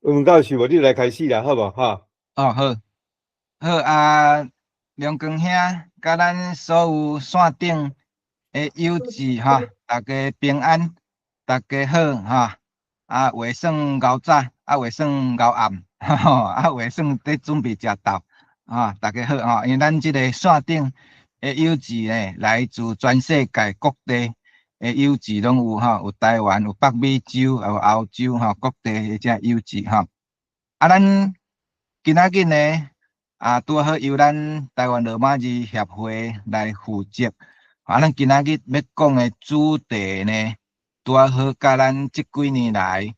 文教授，無你來開始啦，好無？哈。哦，好，好啊，梁光兄，佮咱所有線頂的友志吼，大家平安，大家好哈。啊，袂算𠢕早，啊，袂算𠢕暗，啊，袂算佇準備食晝，啊，大家好吼。因為咱這個線頂的友志呢，來自全世界各地的友志攏有吼，有台灣，有北美洲，有歐洲吼，各地的這友志吼。啊，咱今仔日呢，啊，拄好由咱台灣羅馬字協會來負責。啊，咱今仔日欲講的主題呢，拄好佮咱這幾年來，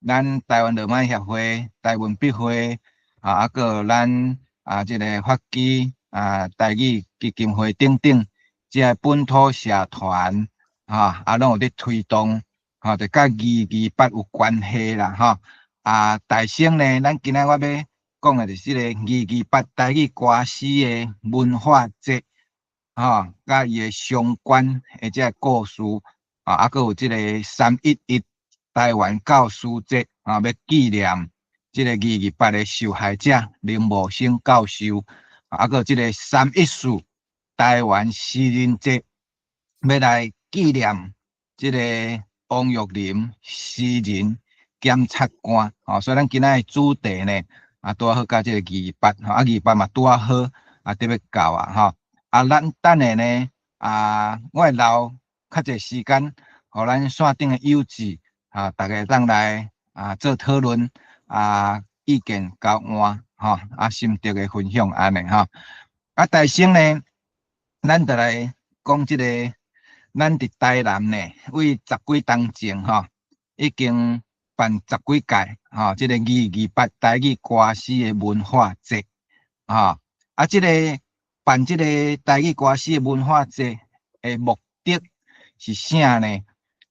咱台灣羅馬協會、台文筆會，啊，閣有咱啊，這个法基啊、台語基金會等等，這个本土社團，哈，啊，攏有咧推動，吼，就佮二二八有關係啦，吼。啊，大先呢，咱今仔我欲講的就是這个二二八台語歌詩的文化節，吼，佮伊的相關的這个故事，啊，啊，閣有這个311台灣教師節，啊，欲紀念這个二二八的受害者林茂生教授，啊，閣有這个314台灣詩人節，欲來紀念這个王玉林詩人檢察官，吼，所以咱今仔的主題呢，啊，拄好佮這个二二八，吼，啊，二二八嘛拄仔好，啊，得欲到啊，吼，啊，咱等下呢，啊，我會留較濟時間，予咱線頂的友志，啊，大家會當來啊做討論，啊，意見交換，吼，啊，心得的分享按呢，吼，啊，大先呢，咱就來講這个，咱佇台南呢，為十幾冬前，吼，已經辦十幾屆，吼，這个二二八台語歌詩的文化節，吼，啊，這个辦這個台語歌詩的文化節的目的是啥呢？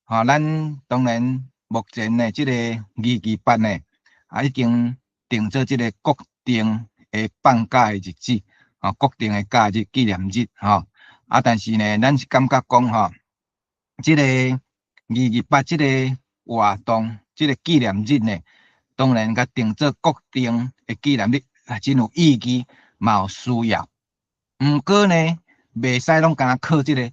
吼，咱當然目前呢，這个二二八呢，啊，已經定做這个國定的放假的日子，吼，國定的假日紀念日，吼，啊，但是呢，咱是感覺講，吼，這个二二八這個活動，這个紀念日呢，當然共定做國定的紀念日，啊，真有意義，嘛有需要。毋過呢，袂使攏干焦靠這个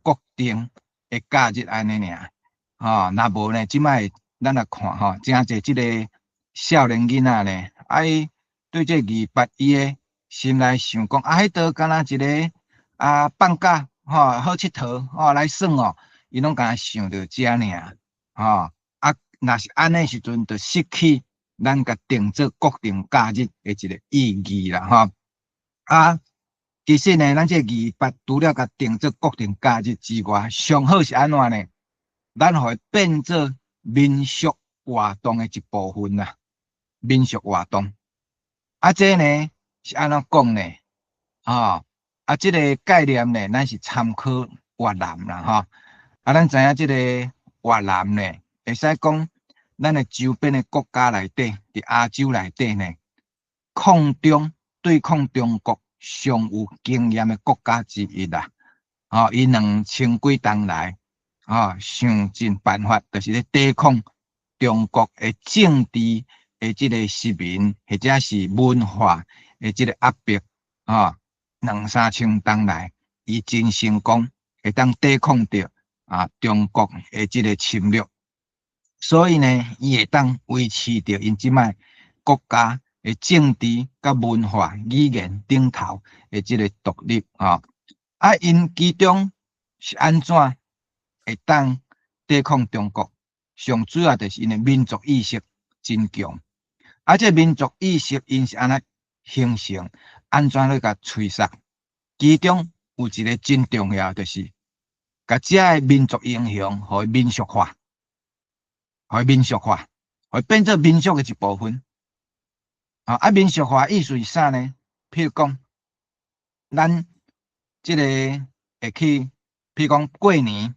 國定的假日按呢爾，吼，若無呢，這擺咱來看吼，誠濟這个少年囡仔呢，啊，伊對這二八伊的心內想講，啊，彼都敢若一个啊放假，吼，好𨑨迌，吼，來耍哦，伊攏干焦想著這爾，吼，啊，若是按呢時陣，就失去咱共定做國定假日的一个意義啦，吼，啊。其實呢，咱這個二八除了共定做國定假日之外，上好是按怎呢？咱予伊變做民俗活動的一部分啦。民俗活動，啊，這呢是按怎講呢？吼，啊，這个概念呢，咱是參考越南啦，吼。啊，咱知影這個越南呢，會使講咱的周邊的國家內底，佇亞洲內底呢，抗中對抗中國上有經驗的國家之一啦，吼，伊兩千幾冬來，吼，想盡辦法，就是咧抵抗中國的政治的這个殖民，或者是文化的這个壓迫，吼，兩三千冬來，伊真成功，會當抵抗著啊中國的這个侵略，所以呢，伊會當維持著𪜶這擺國家的政治佮文化、語言頂頭的這个獨立，吼，啊，𪜶其中是按怎會當抵抗中國？上主要就是𪜶的民族意識真強，啊，這民族意識𪜶是按怎形成？按怎去共催殺？其中有一个真重要，就是共這个民族英雄，予伊民俗化，予伊民俗化，予伊變做民俗的一部分。啊，民俗化意思是啥呢？譬如講，咱這个會去，譬如講過年，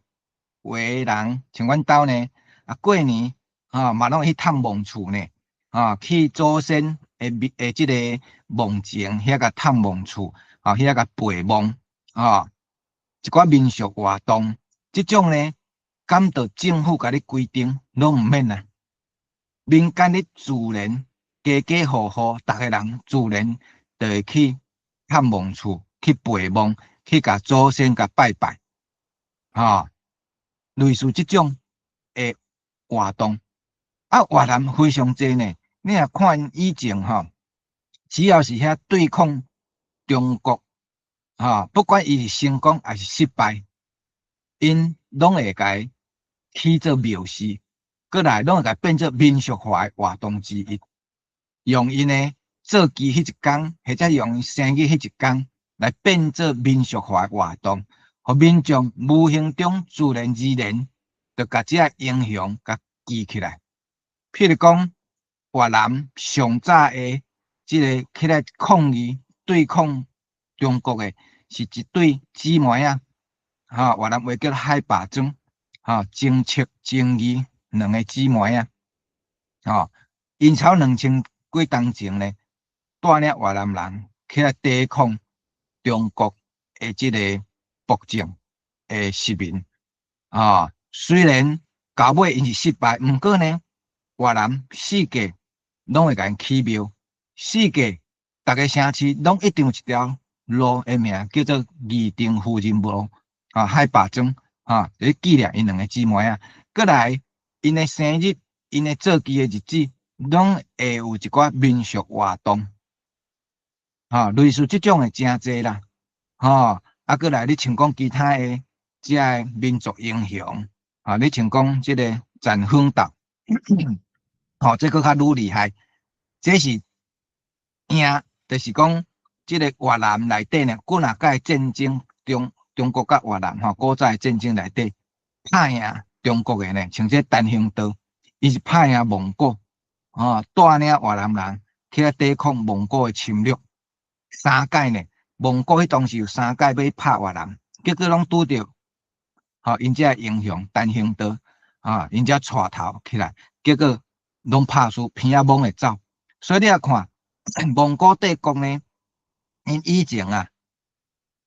有的人像阮兜呢，啊過年，吼嘛攏會去探望厝呢，吼去祖先的的這个墓前遐共探望厝，吼遐共陪墓，吼一寡民俗活動，這種呢，敢著政府共你規定，攏毋免啊。民間咧自然家家戶戶，逐个人自然就會去探望厝，去陪望，去共祖先共拜拜，吼，類似這種的活動。啊，越南非常濟呢，你若看𪜶以前吼，只要是遐對抗中國，吼，不管伊是成功抑是失敗，𪜶攏會共伊起做廟祀，閣來攏會共變做民俗化的活動之一，用𪜶的做旗彼一工，或者用𪜶生日彼一工來變做民俗化的活動，予民眾無形中自然而然就共這个英雄共記起來。譬如講，越南上早的這个起來抗議對抗中國的，是一對姊妹仔，吼，越南話叫海霸莊，吼，貞澈、貞儀兩个姊妹仔，吼，𪜶超2000幾冬前呢，帶領越南人起來抵抗中國的這个暴政的殖民，吼，雖然到尾𪜶是失敗，毋過呢，越南四界攏會共𪜶起廟，四界逐个城市攏一定有一條路的名叫做儀登夫人路，啊，海霸莊，啊，咧紀念𪜶兩个姊妹仔。閣來，𪜶的生日、𪜶的做旗的日子，攏會有一寡民俗活動，吼，類似這種的誠濟啦，吼，啊，閣來你像講其他的這个民族英雄，啊，你像講這个陳亨道，吼，這閣較愈厲害，這是贏，就是講這个越南內底呢，幾若擺戰爭，中國佮越南吼，古早的戰爭內底，拍贏中國的呢，像這陳興道，伊是拍贏蒙古，吼，帶領越南人起來抵抗蒙古的侵略。三擺呢，蒙古彼當時有三擺欲拍越南，結果攏拄著，吼，𪜶這个英雄陳興道，啊，𪜶才帶頭起來，結果攏拍輸，鼻仔摸會走。所以你若看蒙古帝國呢，𪜶以前啊，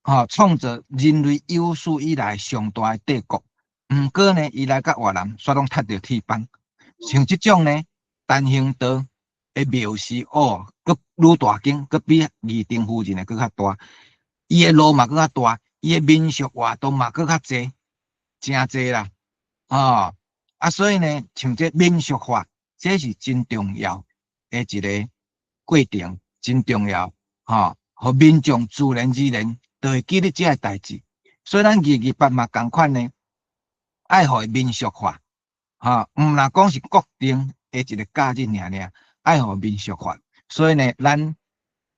吼，創造人類有史以來上大的帝國，毋過呢，伊來佮越南，煞攏踢著鐵板。像這種呢，陳興道的廟祀哦，閣愈大間，閣比儀登夫人的閣較大，伊的路嘛閣較大，伊的民俗活動嘛閣較濟，誠濟啦，哦，啊，所以呢，像這民俗化，這是真重要的一个過程，真重要，吼，予民眾自然而然就會記得這个代誌。所以咱228嘛仝款呢，愛予伊民俗化，吼，毋若講是國定的一个假日爾爾，愛予民俗化。所以呢，咱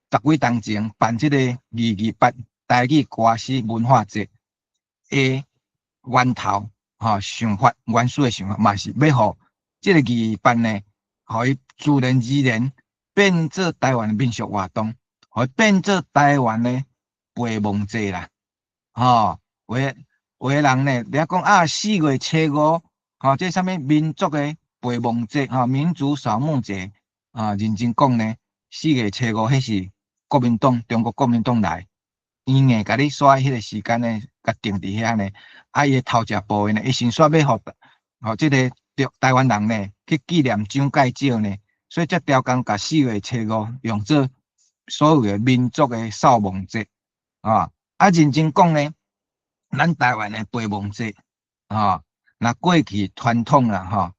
十幾冬前辦這个二二八台語歌詩文化節的源頭，吼，想法原始的想法嘛是欲予這个二二八呢，予伊自然而然變做台灣的民俗活動，予伊變做台灣的陪墓節啦，吼，有的有的人呢，你講啊，4月初5，吼，這啥物民族的陪墓節，吼，民族掃墓節，啊，認真講呢，四月初五彼是國民黨，中國國民黨來，伊硬共你煞彼个時間呢，共定佇遐呢，啊，伊的頭一步呢，伊先煞欲予這个台灣人呢去紀念蔣介石呢，所以才刁工共四月初五用做所謂的民族的掃墓節，啊，啊，認真講呢，咱台灣的陪墓節，啊，若過去傳統啦，吼，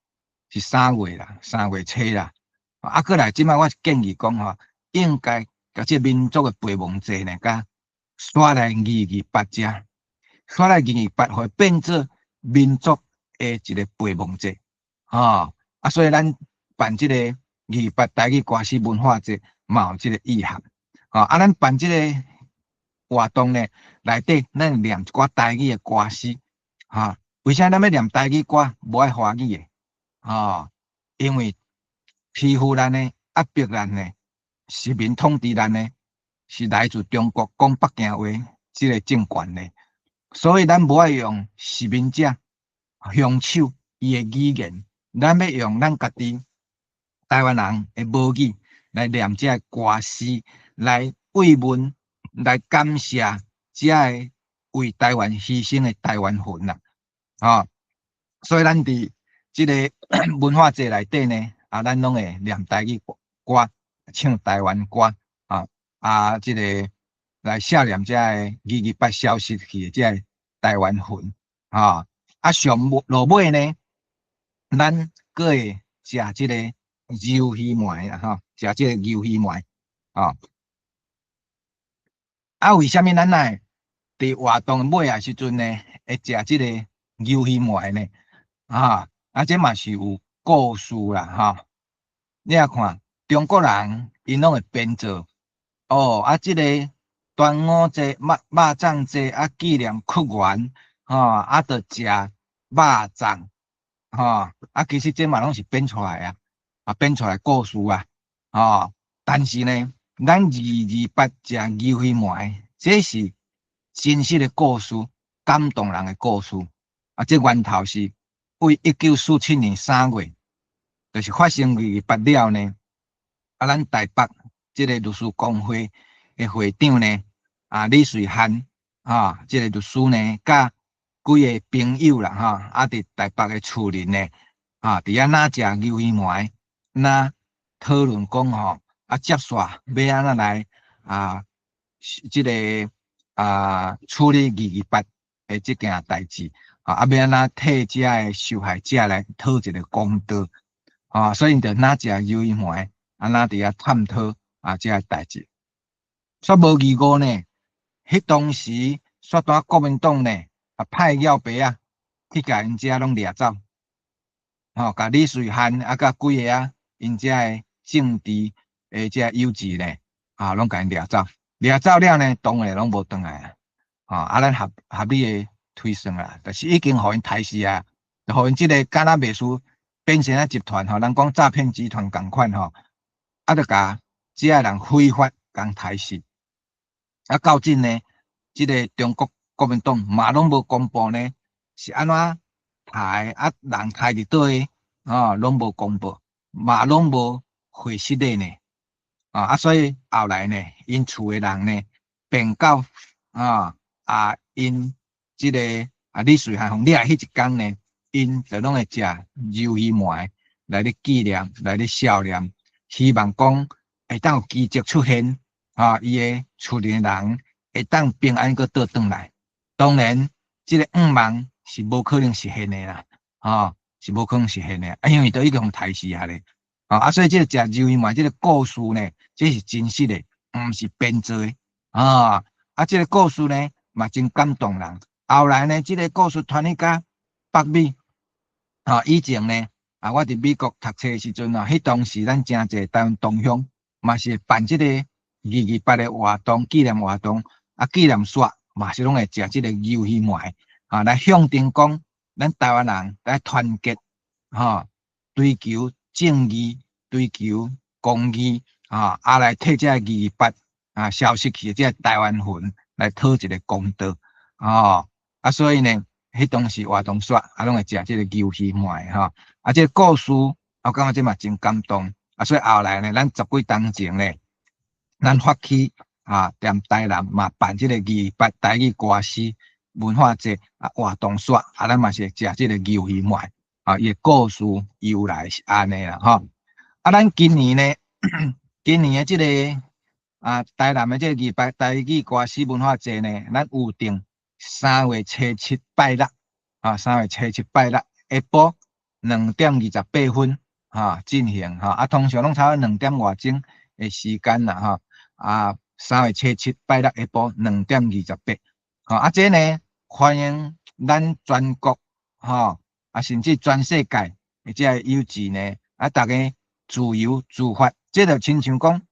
是三月啦，三月初啦，啊，閣來這擺我建議講吼，應該共這民族的陪墓節呢，共徙來二二八遮，徙來二二八，予伊變做民族的一个陪墓節，吼，啊，所以咱辦這个二二八台語歌詩文化節嘛有這个意涵，吼，啊，咱辦這个活動呢，內底咱念一寡台語的歌詩，哈，為啥咱欲念台語歌，無愛華語的？吼，因為欺負咱的、壓迫咱的、殖民統治咱的，是來自中國講北京話這个政權的，所以咱無愛用殖民者兇手伊的語言，咱欲用咱家己台灣人的母語來念這个歌詩，來慰問、來感謝這个為台灣犧牲的台灣魂啦，吼！所以咱佇這个文化節內底呢，啊，咱攏會念台語歌，唱台灣歌，啊啊，這个來赦念這个二二八消失去的這个台灣魂，啊啊上落尾呢，咱閣會食這个魷魚糜啦，吼，食這個魷魚糜，啊。啊，為啥物咱愛佇活動尾仔時陣呢，會食這個魷魚糜呢？啊，啊，這嘛是有故事啦，吼。你仔看，中國人𪜶攏會編造，哦，啊，這個端午節、肉粽節啊，紀念屈原，吼，啊，就食肉粽，吼，啊，其實這嘛攏是編出來啊，啊，編出來故事啊，吼，但是呢，咱二二八食魷魚糜，這是真實的故事，感動人的故事。啊，這源頭是為1947年3月，就是發生二二八了呢。啊，咱台北這个律師公會的會長呢，啊，李瑞漢，啊，這个律師呢，佮幾个朋友啦，吼，啊，佇台北的厝裡呢，啊，佇遐若食魷魚糜，若討論講吼，啊，接煞欲按怎來啊，這个啊處理二二八的這件代誌，啊，欲按怎替遮的受害者來討一个公道，啊，所以就若食魷魚糜，啊，若佇遐探討啊，這个代誌。煞無疑誤呢，彼當時煞拄國民黨呢，啊派枵白仔去共𪜶遮攏掠走，吼，共李瑞漢啊，佮幾个啊，𪜶遮的政治的這友誼呢，啊，攏共𪜶掠走，掠走了呢，當然攏無轉來啊，吼，啊，咱合合理的推算啦，就是已經予𪜶刣死啊，予𪜶這个敢若袂輸變成啊集團吼，人講詐騙集團仝款吼，啊，就共這个人非法共刣死，啊，到今呢，這个中國國民黨嘛攏無公布呢，是按怎刣啊？人刣佇佗位，吼，攏無公布，嘛攏無回實的呢，啊，所以後來呢，𪜶厝的人呢，變到啊啊，𪜶這个啊李瑞漢予掠彼一工呢，𪜶就攏會食魷魚糜來咧紀念，來咧孝念，希望講會當有奇蹟出現，啊，伊的厝裡的人會當平安閣倒轉來。當然，這个願望是無可能實現的啦，吼，是無可能實現的，啊，因為都已經予刣死啊咧，啊，所以這个食魷魚糜這个故事呢，這是真實的，毋是編造的，啊，啊，這个故事呢嘛真感動人。後來呢，這个故事傳去到北美，啊，以前呢，啊，我佇美國讀冊的時陣啊，彼當時咱誠濟台灣同鄉嘛是會辦這个二二八的活動，紀念活動，啊，紀念煞嘛是攏會食這个魷魚糜，啊，來象徵講咱台灣人來團結，吼，追求正義，追求公義，啊，啊來替這个二二八啊消失去的這个台灣魂來討一个公道，吼，啊，所以呢，彼當時活動煞啊，攏會食這个魷魚糜，吼，啊，這个故事我感覺這嘛真感動，啊，所以後來呢，咱十幾冬前呢，咱發起啊，踮台南嘛辦這个二二八台語歌詩文化節啊活動煞，啊，咱嘛是會食這个魷魚糜，啊，伊的故事由來是按呢啦，吼。啊，咱今年呢，今年的這个啊，台南的這个二二八台語歌詩文化節呢，咱有定3月初7拜六，啊，三月初七拜六下晡2點28分，哈，進行，哈，啊，通常攏差不多2點外鐘的時間啦，哈，啊，三月初七拜六下晡2點28，吼，啊，這呢，歡迎咱全國，吼，啊，甚至全世界的這个友誼呢，啊，逐家自由自發，這就親像講，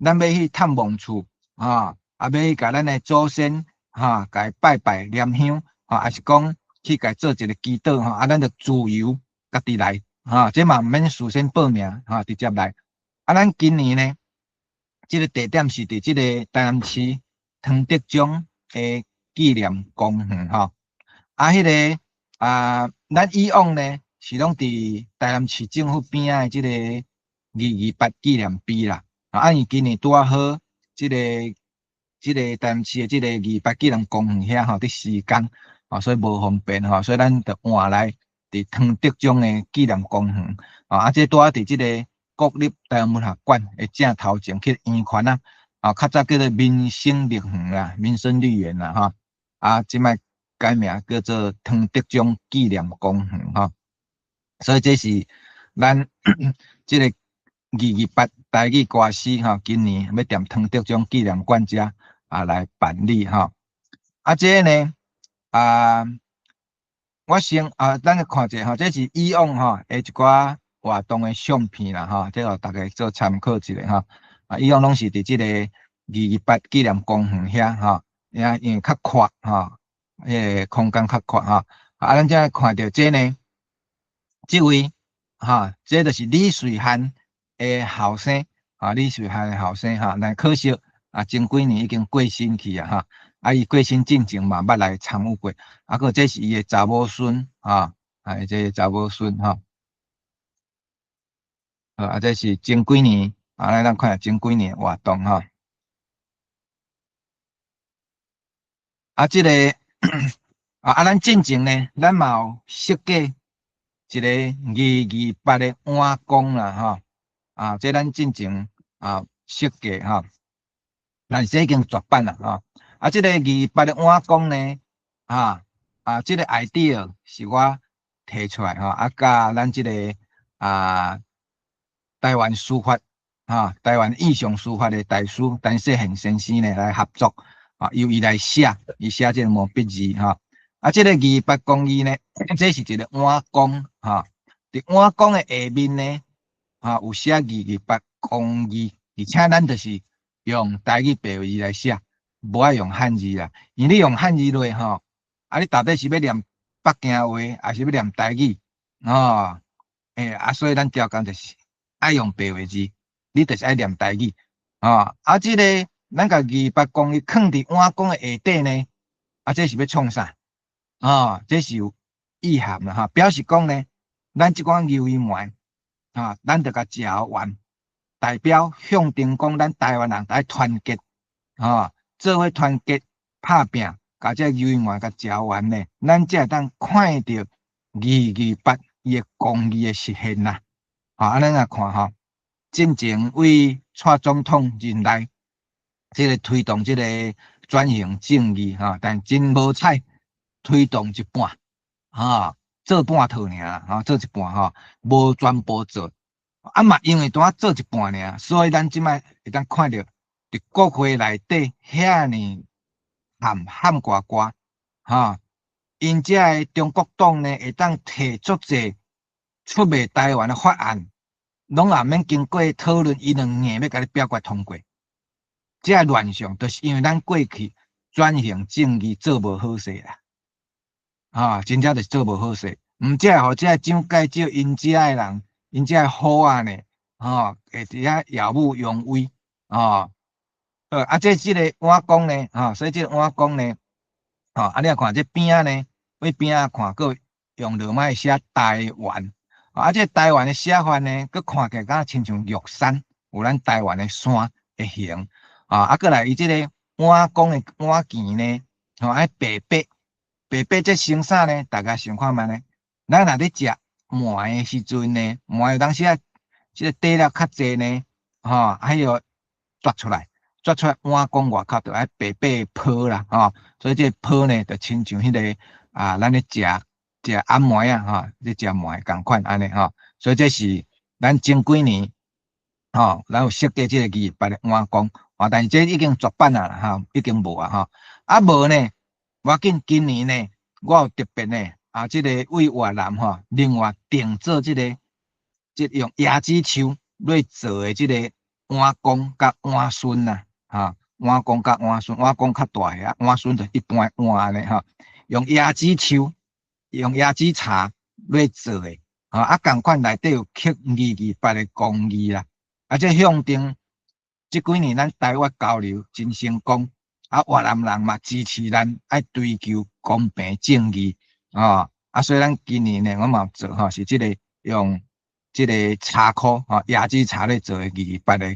咱欲去探望厝，哈，啊，欲去共咱的祖先，哈，共伊拜拜念香，哈，抑是講去共伊做一个祈禱，吼，啊，咱就自由家己來，哈，這嘛毋免事先報名，哈，直接來。啊，咱今年呢，這个地點是佇這个台南市湯德章的紀念公園，吼。啊，彼个啊，咱以往呢是攏佇台南市政府邊仔的這个二二八紀念碑啦。啊，因為今年拄仔好，這个台南市的這个二二八紀念公園遐吼佇施工，啊，所以無方便吼，所以咱就換來佇湯德章的紀念公園，啊，這拄仔佇這个國立臺灣文學館的正頭前去圓環啊，啊，較早叫做民生綠園啦，民生綠園啦，吼，啊，這擺改名叫做湯德章紀念公園，吼，所以這是咱這个228台語歌詩，吼，今年欲踮湯德章紀念館遮啊來辦理，吼，啊，這个呢，啊。我先啊，咱來看者吼，這是以往吼的一寡活動的相片啦吼，這予大家做參考一下吼。啊，以往攏是佇這个228紀念公園遐吼，因為較闊吼，彼个空間較闊吼。啊，咱這看著這呢，這位吼，這就是李瑞漢的後生，啊，李瑞漢的後生吼，但可惜啊，前幾年已經過身去啊，吼。啊，伊過身進前嘛捌來參與過，啊，閣這是伊的查某孫，吼，啊，這个查某孫吼，啊，這是前幾年，啊，來咱看下前幾年活動吼。啊，這个啊，咱進前呢，咱嘛有設計一個二二八的碗公啦，吼，啊，這咱進前啊設計吼，但是已經絕版啦，吼。啊，這个二八的碗公呢，啊啊，這个 idea 是我提出來吼，啊，佮咱這个啊臺灣書法，哈，臺灣意象書法的大師陳世賢先生呢來合作，啊，由伊來寫，伊寫這个毛筆字，吼。啊，這个二八公義呢，這是一个碗公，吼，佇碗公的下面呢，啊，有寫二二八公義，而且咱就是用台語白話字來寫。無愛用漢字啦，因為你用漢字落吼，啊，你到底是欲念北京話，抑是欲念台語？吼，欸，啊，所以咱刁工就是愛用白話字，你就是愛念台語，吼，啊，這个咱共二八公義囥佇碗公的下底呢，啊，這是欲創啥？哦，這是有意涵啦，吼，表示講呢，咱這款鱿魚糜，啊，咱著共食完，代表象徵講咱臺灣人愛團結，吼。做伙團結拍拚，共這魷魚糜共食完呢，咱才會當看著二二八伊的公義的實現啦。吼，按呢來看吼，進前為蔡總統任內，這个推動這个轉型正義吼，但真無彩，推動一半，吼，做半套爾，吼，做一半吼，無全部做。啊嘛，因為拄仔做一半爾，所以咱這擺會當看著。佇國會內底遐爾喊喊呱呱，吼，𪜶遮的中國黨呢會當提足濟出賣臺灣的法案，攏也免經過討論，伊就硬欲共你表決通過。這个亂象，就是因為咱過去轉型正義做無好勢啦，啊，真正就是做無好勢，毋才會予這个蔣介石𪜶遮的人，𪜶遮的虎仔呢，吼，會佇遐耀武揚威，吼。啊，這个碗公呢，吼，所以這个碗公呢，吼，啊，你若看這邊仔呢，佇邊仔看，閣用落麥寫臺灣，啊，這臺灣的寫法呢，閣看起來敢親像玉山，有咱臺灣的山的形，啊，啊，閣來伊這个碗公的碗肩呢，吼，愛白白白白，這成啥呢？大家想看覓呢？咱若咧食糜的時陣呢，糜有當時啊，這个底料較濟呢，吼，還有啜出來。啜出來碗公外口就愛白白泡啦，吼，所以這个泡呢，就親像彼个啊，咱咧食食頷糜啊，吼，咧食糜仝款按呢吼，所以這是咱前幾年吼，咱有設計這个二八的碗公，啊，但是這已經絕版啊啦，吼，已經無啊，吼，啊無呢，無要緊，今年呢，我有特別呢，啊，這个為越南吼，另外訂做這个，這用椰子樹來做的這个碗公佮碗孫啊。哈，碗公佮碗孫，碗公較大个，碗孫就一般的碗按呢吼。用椰子樹，用椰子柴來做的，啊，仝款內底有刻二二八的公義啦，啊，這象徵這幾年咱台灣交流真成功，啊，越南人嘛支持咱愛追求公平正義，啊，啊，所以咱今年呢，我嘛有做吼，是這个用這个柴箍吼，椰子柴來做的二二八的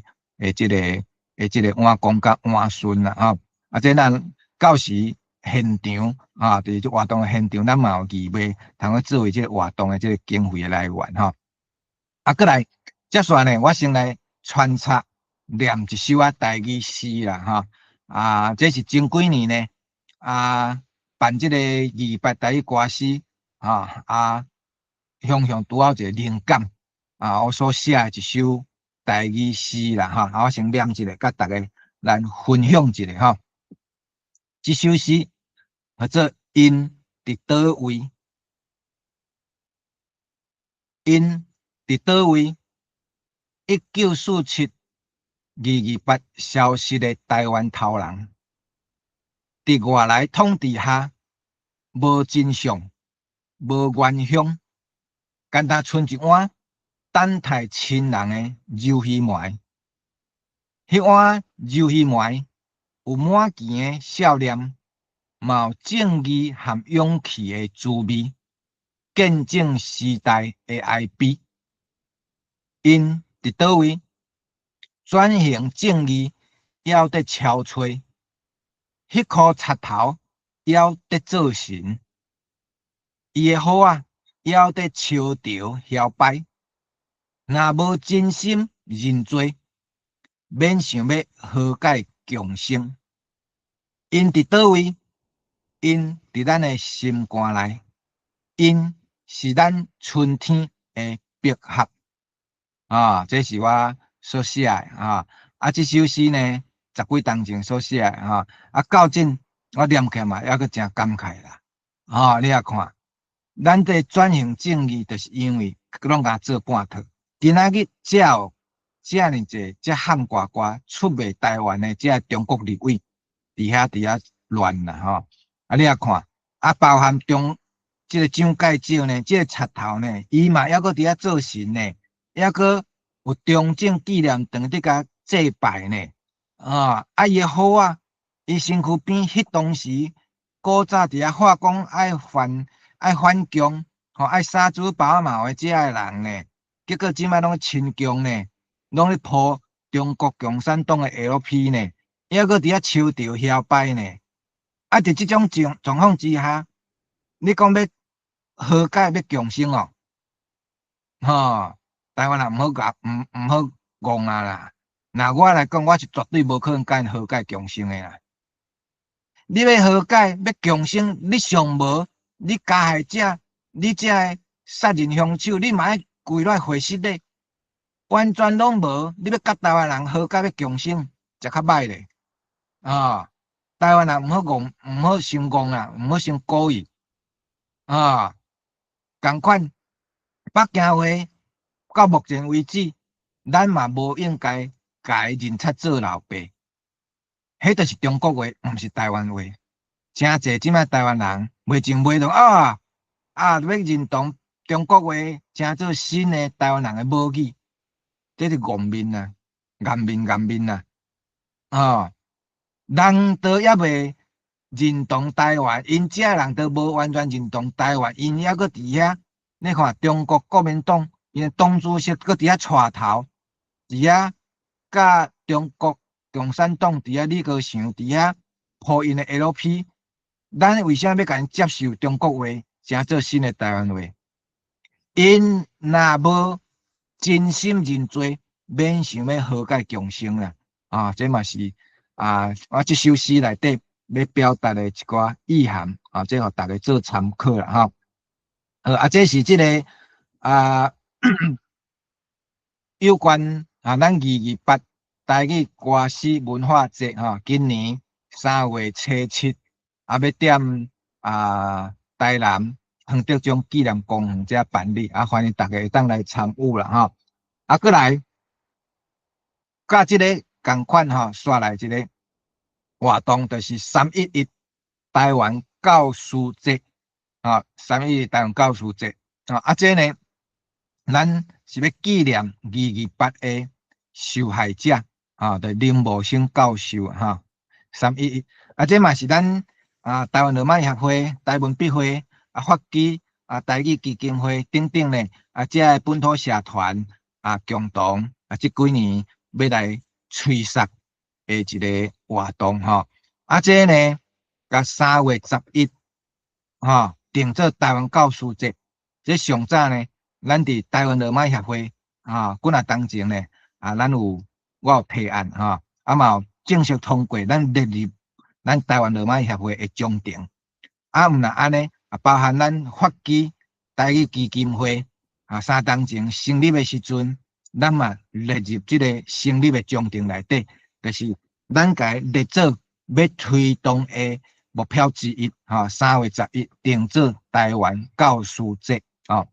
這个。的這个碗公佮碗孫啦，吼，啊，這咱到時現場啊，佇這活動的現場，咱嘛有義賣，通去作為這个活動的這个經費的來源吼。啊，閣來，接續呢，我先來穿插念一首啊台語詩啦吼。啊，這是前幾年呢，啊，辦這个二八台語歌詩，吼啊，雄雄拄好一个靈感，啊，我所寫的一首台語詩啦吼。啊，我先念一下，佮大家咱分享一下吼。這首詩號做𪜶佇佗位，𪜶佇佗位？1947 228消失的台灣頭人，佇外來統治下，無真相，無原鄉，敢若賰一碗等待親人的鰇魚糜。彼碗鰇魚糜有滿墘的笑臉，嘛有正義和勇氣的滋味，見證時代的哀悲。𪜶佇佗位？轉型正義猶佇敲揣，彼箍賊頭猶佇做神，伊的好仔猶佇秋潮搖擺。若無真心認罪，免想欲和解共生。𪜶佇佗位？𪜶佇咱的心肝內，𪜶是咱春天的百合。啊，這是我所寫的啊。啊，這首詩呢，十幾冬前所寫的啊。啊，到今我念起來嘛，猶閣誠感慨啦。啊，你也看，咱這轉型正義，就是因為攏共做半套。今仔日才有遮爾濟這漢呱呱出賣台灣的這中國立委，佇遐亂啦吼。啊，你也看，啊，包含中這个蔣介石呢，這个賊頭呢，伊嘛猶閣佇遐做神呢，猶閣有中正紀念堂佇共祭拜呢。啊，啊，伊的好仔，伊身軀邊彼當時古早佇遐喊講愛反共，吼，愛殺豬拔毛的這个人呢，結果這擺攏親共呢，攏咧抱中國共產黨的 LP 呢，猶閣佇遐秋潮搖擺呢。啊，佇這種狀況之下，你講欲和解欲共生哦，吼，台灣人毋好共毋好戇啊啦。若我來講，我是絕對無可能共𪜶和解共生的啦。你欲和解欲共生，你上無你加害者，你這个殺人兇手，你嘛愛跪落來回失禮，完全攏無。你欲共台灣人和解欲共生，才較歹咧。啊，台灣人毋好戇，毋好傷戇啦，毋好傷故意。啊，仝款北京話到目前為止，咱嘛無應該共伊認賊做老爸。彼就是中國話，毋是台灣話。誠濟這擺台灣人袂前袂落啊啊，欲認同中國話，成做新的台灣人的母語，這是戇面啊，顏面顏面啊！哦，人都猶未認同台灣，𪜶遮人都無完全認同台灣，𪜶猶閣佇遐。你看中國國民黨，𪜶的黨主席閣佇遐帶頭，佇遐佮中國共產黨佇遐李克強佇遐抱𪜶的 LP，咱為啥欲共𪜶接受中國話，成做新的台灣話？𪜶若無真心認罪，免想欲和解共生啦！啊，這嘛是啊，我這首詩內底欲表達的一寡意涵啊，這予大家做參考啦吼。好，啊，這是這个啊，有關啊，咱228台語歌詩文化節吼，今年3月初7啊，欲踮啊台南黃德忠紀念公園遮辦理，啊，歡迎大家會當來參與啦吼。啊，閣來，佮這个仝款吼，煞來一个活動，就是311台灣教師節啊，三一一台灣教師節啊，啊，這呢，咱是欲紀念228的受害者啊，就林茂生教授哈，三一一，啊，這嘛是咱啊台灣羅馬協會、台文筆會啊、法基啊、台語基金會等等呢，啊，這个本土社團啊，共同啊，這幾年欲來催促的一个活動吼，啊，這呢，佮3月11，吼，定做台灣教師節。這上早呢，咱佇台灣羅馬協會，啊，幾若當前呢，啊，咱有我有提案，吼，啊嘛有正式通過，咱列入咱台灣羅馬協會的章程。啊，毋若按呢，啊，包含咱法基台語基金會，啊，3冬前成立的時陣，咱嘛列入這个成立的章程內底，就是咱共列做欲推動的目標之一，吼，3月11定做台灣教師節，吼。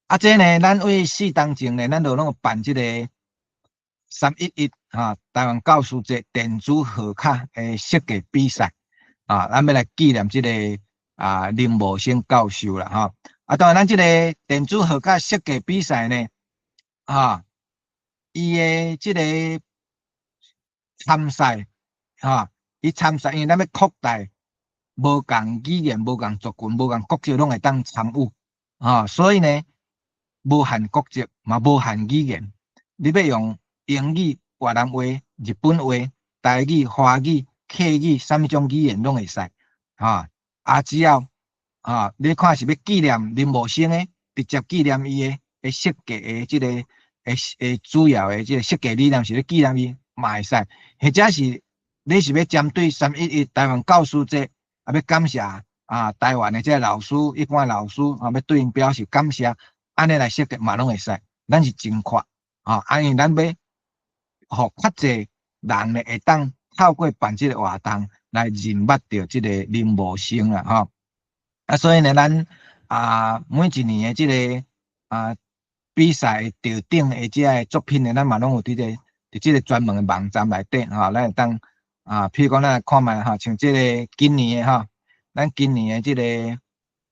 啊，這呢，咱為4冬前呢，咱就攏有辦這个311哈台灣教師節電子賀卡的設計比賽，啊，咱欲來紀念這个林茂生教授啦，吼。啊，當然咱這个電子賀卡設計比賽呢，啊，伊的這个參賽，哈，伊參賽，因為咱欲擴大，無仝語言、無仝族群、無仝國籍攏會當參與，啊，所以呢，無限國籍嘛，無限語言，你欲用英語、越南話、日本話、台語、華語、客語，啥物種語言攏會使，哈，啊，只要啊，你看是欲紀念林茂生的，直接紀念伊的設計的這個的主要的這个設計理念是咧紀念伊，嘛會使，或者是你是欲針對311台灣教師節，啊，欲感謝啊台灣的這个老師，一般老師啊，欲對𪜶表示感謝，按呢來設計嘛攏會使，咱是真闊，啊，因為咱欲予較濟人呢會當透過辦這个活動來認捌著這个林茂生啊，吼。啊，所以呢，咱啊每一年的這个比賽得獎的這个作品呢，咱嘛攏有佇這个專門的網站內底吼，咱會當啊，譬如講咱來看覓吼，像這个今年的吼，咱今年的這个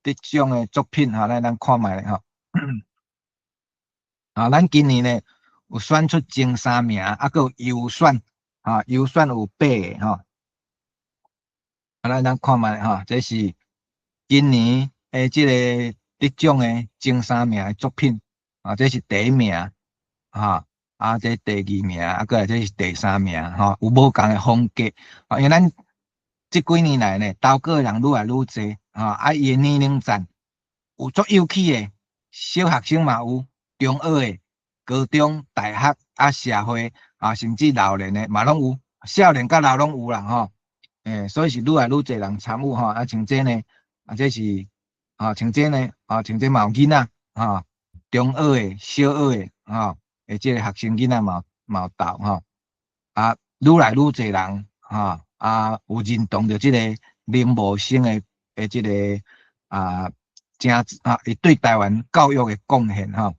得獎的作品吼，咱當看覓吼。啊，咱今年呢有選出前三名，啊，閣有優選，啊，優選有八个吼。啊，咱當看覓吼，這是今年的這個得獎的前三名的作品，啊，這是第一名，哈，啊，這第二名，啊，閣來這是第三名，吼，有無仝的風格，啊，因為咱這幾年來呢，投稿的人愈來愈濟，啊，啊，伊的年齡層有足幼齒的，小學生嘛有，中學的、高中、大學啊，社會啊，甚至老年的嘛攏有，少年佮老攏有啦，吼，所以是愈來愈濟人參與，吼，啊，像這呢，啊，這是啊，像這呢，啊，像這嘛有囡仔，哈，中學的、小學的，吼，的這个學生囡仔嘛有投，吼，啊，愈來愈濟人，吼，啊，有認同著這个林茂生的這个啊，誠啊，伊對台灣教育的貢獻，吼，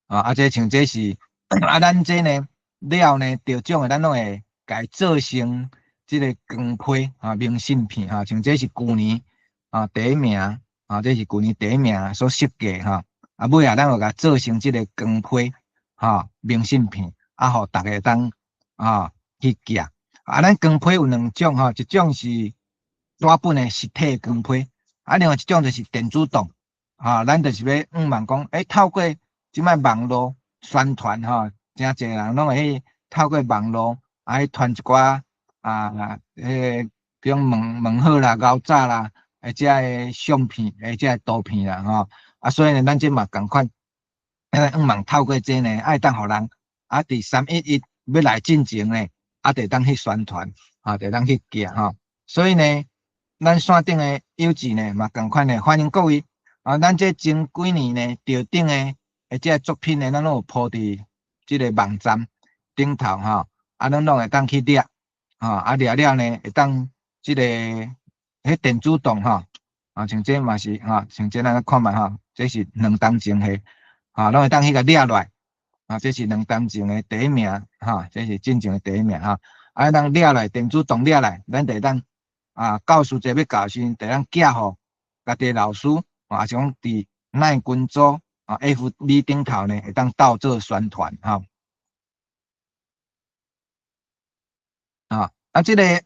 啊，這像這是啊，咱這呢了呢得獎的，咱攏會共伊做成這个光批啊，明信片，哈，像這是舊年啊第一名啊，這是舊年第一名所設計哈，啊，尾仔咱有共做成這个光批哈明信片，啊，予逐家當啊去寄。啊，咱光批有兩種吼，一種是紙本的實體光批，啊，另外一種就是電子檔，啊，咱就是欲向望講，透過這擺網路宣傳吼，誠濟人攏會去透過網路啊去傳一寡啊，彼個比如問問好啦、牛早啦，或者个相片，或者圖片啦，吼，啊，所以呢，咱這嘛仝款，向望透過這呢，會當予人啊，佇311欲來進前呢，啊，就會當去宣傳，啊，就會當去寄吼。所以呢，咱線頂的友智呢，嘛仝款的，歡迎各位啊，咱這前幾年呢，得獎的的這个作品呢，咱攏有鋪佇這个網站頂頭吼，啊，咱攏會當去掠，吼，啊，掠了呢，會當這个彼電子檔吼，啊，像這嘛是吼，像這咱來看覓吼，這是2冬前的，啊，攏會當去共掠落來，啊，這是2冬前的第一名，吼，這是進前的第一名吼，啊，咱掠來電子檔掠來，咱就會當啊，教師節欲到時陣，就會當寄予家己老師，啊，是講佇 LINE 群組啊，FB 頂頭呢，會當鬥做宣傳吼。啊，啊，這个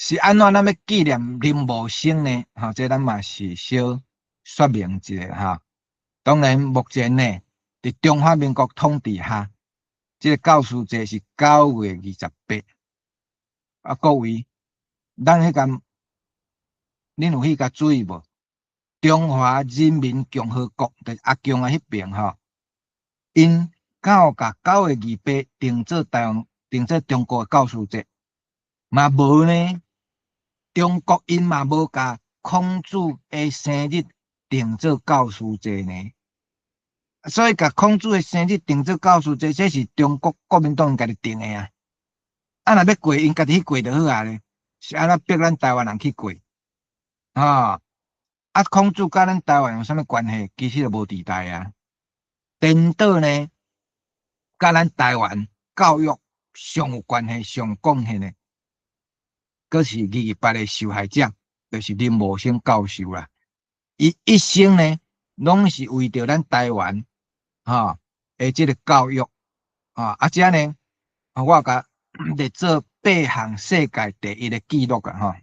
是按怎咱欲紀念林茂生呢？吼，這咱嘛是小說明一下哈。當然，目前呢，佇中華民國統治下，這个教師節是9月28。啊，各位，咱彼個，恁有去共注意無？中華人民共和國就是阿共仔彼爿吼，𪜶敢有共九月二八定做台灣、定做中國的教師節？嘛無呢。中國𪜶嘛無共孔子的生日定做教師節呢。所以共孔子的生日定做教師節，這是中國國民黨家己定的啊。啊，若欲過，𪜶家己去過就好啊咧。是按怎逼咱台灣人去過？啊，啊，孔子佮咱台灣有啥物關係？其實就無佇代啊。顛倒呢，佮咱台灣教育上有關係、上貢獻的，閣是二二八的受害者，就是林茂生教授啦。伊一生呢，攏是為著咱台灣，吼的這个教育，啊，啊，這呢，我共列做八項世界第一的紀錄啊，吼。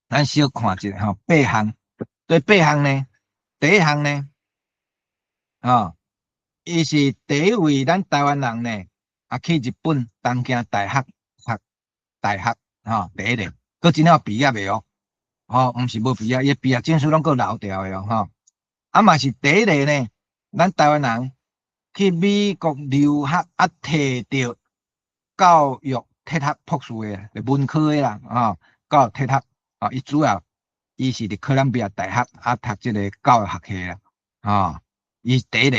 咱小看一下吼，八項，對八項呢，第一項呢，吼，伊是第一位咱台灣人呢，啊去日本東京大學讀大學，吼，第一個，閣真正畢業的哦，吼，毋是無畢業，伊畢業證書攏閣留著的哦，吼，啊嘛是第一個呢，咱台灣人去美國留學啊，提著教育哲學博士的，文科的啦，吼，教育哲學。啊，伊主要伊是佇哥倫比亞大學啊讀這个教育學系啦，啊，伊第一个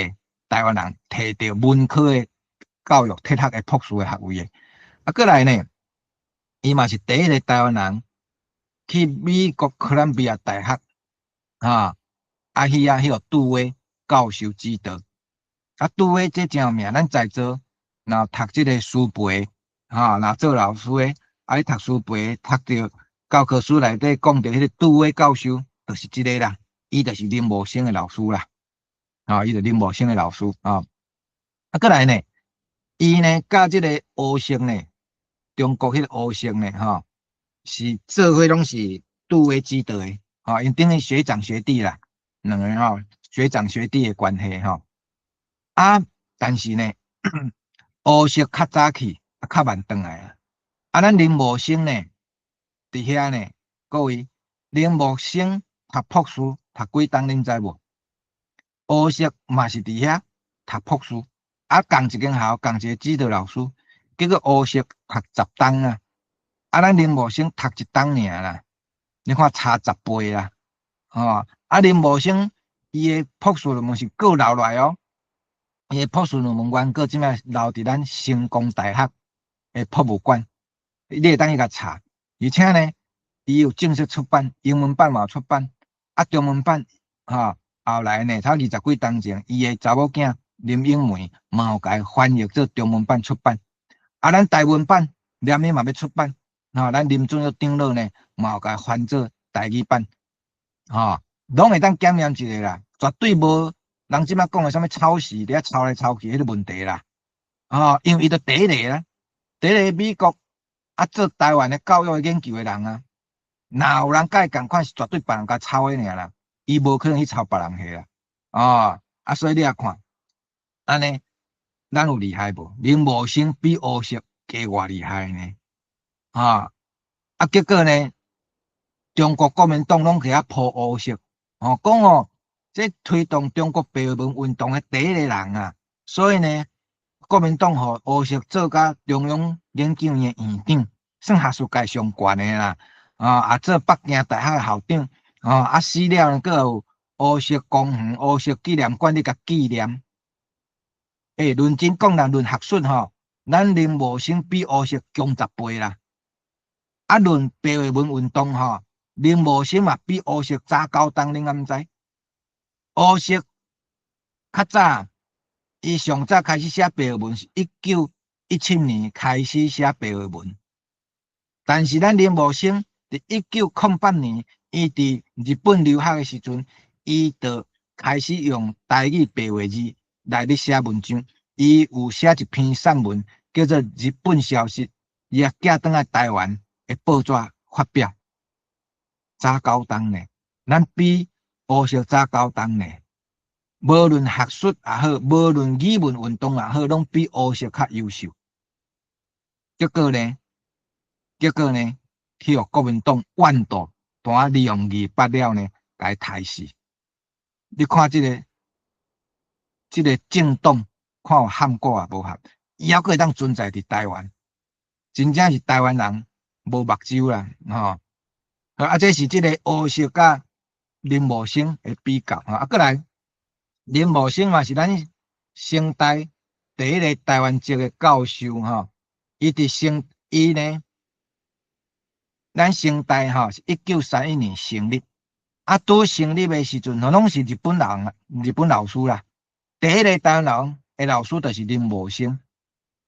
台灣人提著文科的教育哲學的博士的學位的。啊，過來呢，伊嘛是第一个台灣人去美國哥倫比亞大學，啊，啊去遐彼個杜威教授指導。啊，杜威這誠有名，咱在座若讀這个師培，哈，若做老師的，啊，你讀師培讀著教科書內底講著彼个杜威教授，就是這个啦，伊就是林茂生的老師啦，啊，伊就林茂生的老師啊。啊，過來呢，伊呢，佮這个胡適呢，中國彼个胡適呢，吼，是做伙攏是杜威指導的，吼，𪜶等於學長學弟啦，兩个吼，學長學弟的關係吼。啊，但是呢，胡適較早去，啊，較慢轉來啊。啊，咱林茂生呢，佇遐呢，各位，林茂生讀博士讀幾冬，恁知無？胡適嘛是佇遐讀博士，啊，仝一間校，仝一个指導老師，結果胡適讀10冬啊，啊，咱林茂生讀一冬爾啦，你看差10倍啊，吼，啊，林茂生伊的博士論文是閣留落來哦，伊的博士論文原稿這擺留佇咱成功大學的博物館，你會當去共查。而且呢，伊有正式出版，英文版嘛有出版，啊，中文版，吼，後來呢，差20幾冬前，伊的查某囝林英梅嘛有共伊翻譯做中文版出版，啊，咱台文版連伊嘛欲出版，吼，咱林俊育長老呢嘛有共伊翻做台語版，吼，攏會當檢驗一下啦，絕對無人這擺講的啥物抄襲，佇遐抄來抄去彼个問題啦，吼，因為伊就第一个啦，第一个美國啊做台灣的教育研究的人啊，若有人佮伊仝款，是絕對別人共抄的爾啦，伊無可能去抄別人的啦，哦，啊，所以你也看，按呢，咱有厲害無？林茂生比胡適加偌厲害呢？啊，啊，結果呢，中國國民黨攏去遐鋪胡適，哦，講哦，這推動中國白話文運動的第一个人啊，所以呢，國民黨予胡適做甲中央研究院院長，算學術界上懸的啦，啊，啊做北京大學的校長，啊，啊死了閣有胡適公園、胡適紀念館咧共紀念。欸，論真講啦，論學術吼，咱林茂生比胡適強10倍啦。啊，論白話文運動吼，林茂生嘛比胡適早9冬，恁敢知？胡適較早，伊上早開始寫白話文是1917年開始寫白話文，但是咱林茂生佇1908年，伊佇日本留學的時陣，伊就開始用台語白話字來咧寫文章。伊有寫一篇散文，叫做《日本消息》，伊也寄轉來台灣的報紙發表。早9冬呢，咱比胡適早九冬呢。無論學術也好，無論語文運動也好，攏比胡適較優秀。結果呢，結果呢，去予國民黨怨鬥，單利用二八了呢，共伊刣死。你看這個政黨，看有譀古也無合，伊猶閣會當存在佇台灣，真正是台灣人無目睭啦，吼！啊，這是這個胡適佮林茂生的比較，吼！啊，閣來林茂生嘛是咱成大第一個台灣籍的教授，吼！伊佇成伊呢，咱成大吼是1931年成立，啊，拄成立的時陣，吼攏是日本人，日本老師啦。第一個台灣人的老師就是林茂生，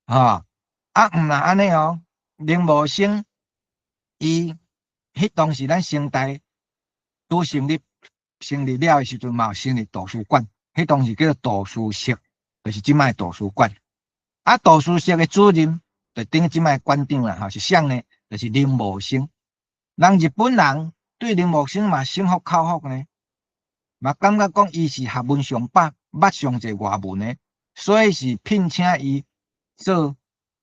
吼！啊，毋但按呢哦，林茂生伊彼當時咱成大拄成立成立了的時陣，嘛有成立圖書館，彼當時叫做圖書室，就是這擺圖書館。啊，圖書室的主任就等於這擺館長啦，吼，是啥呢？就是林茂生。人日本人對林茂生嘛心服口服呢，嘛感覺講伊是學問上飽，捌上濟外文的，所以是聘請伊做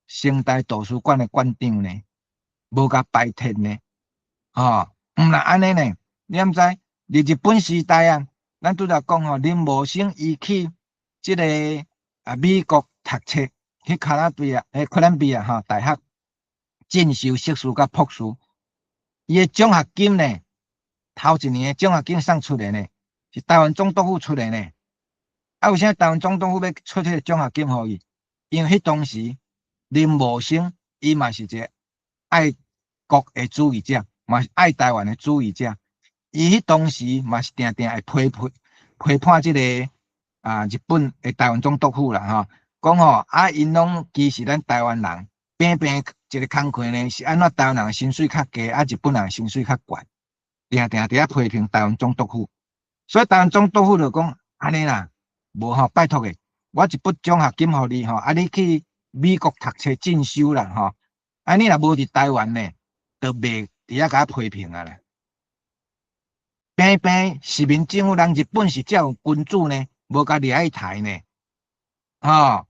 成大圖書館的館長呢，無共排斥呢。吼，毋但按呢呢，你敢知？佇日本時代啊，咱拄才講吼，林茂生伊去這個啊美國讀冊，去卡拉比亞、欸哥倫比亞吼大學進修碩士佮博士，伊的獎學金呢，頭一年的獎學金送出來呢，是台灣總督府出的呢。啊，為啥台灣總督府欲出彼個獎學金予伊？因為彼當時林茂生伊嘛是一個愛國的主義者，嘛是愛台灣的主義者。伊彼當時嘛是定定會批批批判這個啊日本的台灣總督府啦，吼，講吼啊，𪜶攏歧視咱台灣人，平平一個工課呢，是按怎台灣人薪水較低，啊日本人薪水較懸，定定佇遐批評台灣總督府。所以台灣總督府就講按呢啦，無吼，拜託的，我一筆獎學金予你吼，啊你去美國讀冊進修啦吼，啊你若無佇台灣呢，就袂佇遐共我批評啊啦。平平市民政府人日本是才有君主呢，無共掠去刣呢，吼，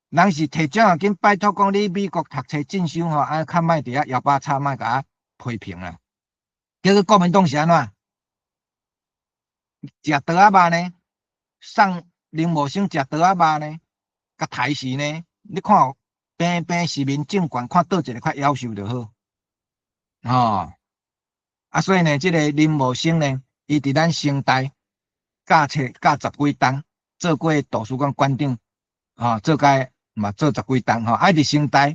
人是提獎學金拜託講你美國讀冊進修吼，啊較莫佇遐搖把叉，莫共我批評啦。結果國民黨是按怎？食桌仔肉呢？送林茂生食桌仔肉呢？共刣死呢？你看平平市民政權，看佗一個較夭壽就好，吼。啊，所以呢，這個林茂生呢，伊佇咱成大教冊教十幾冬，做過圖書館館長，吼，做該嘛做十幾冬，吼。啊，佇成大，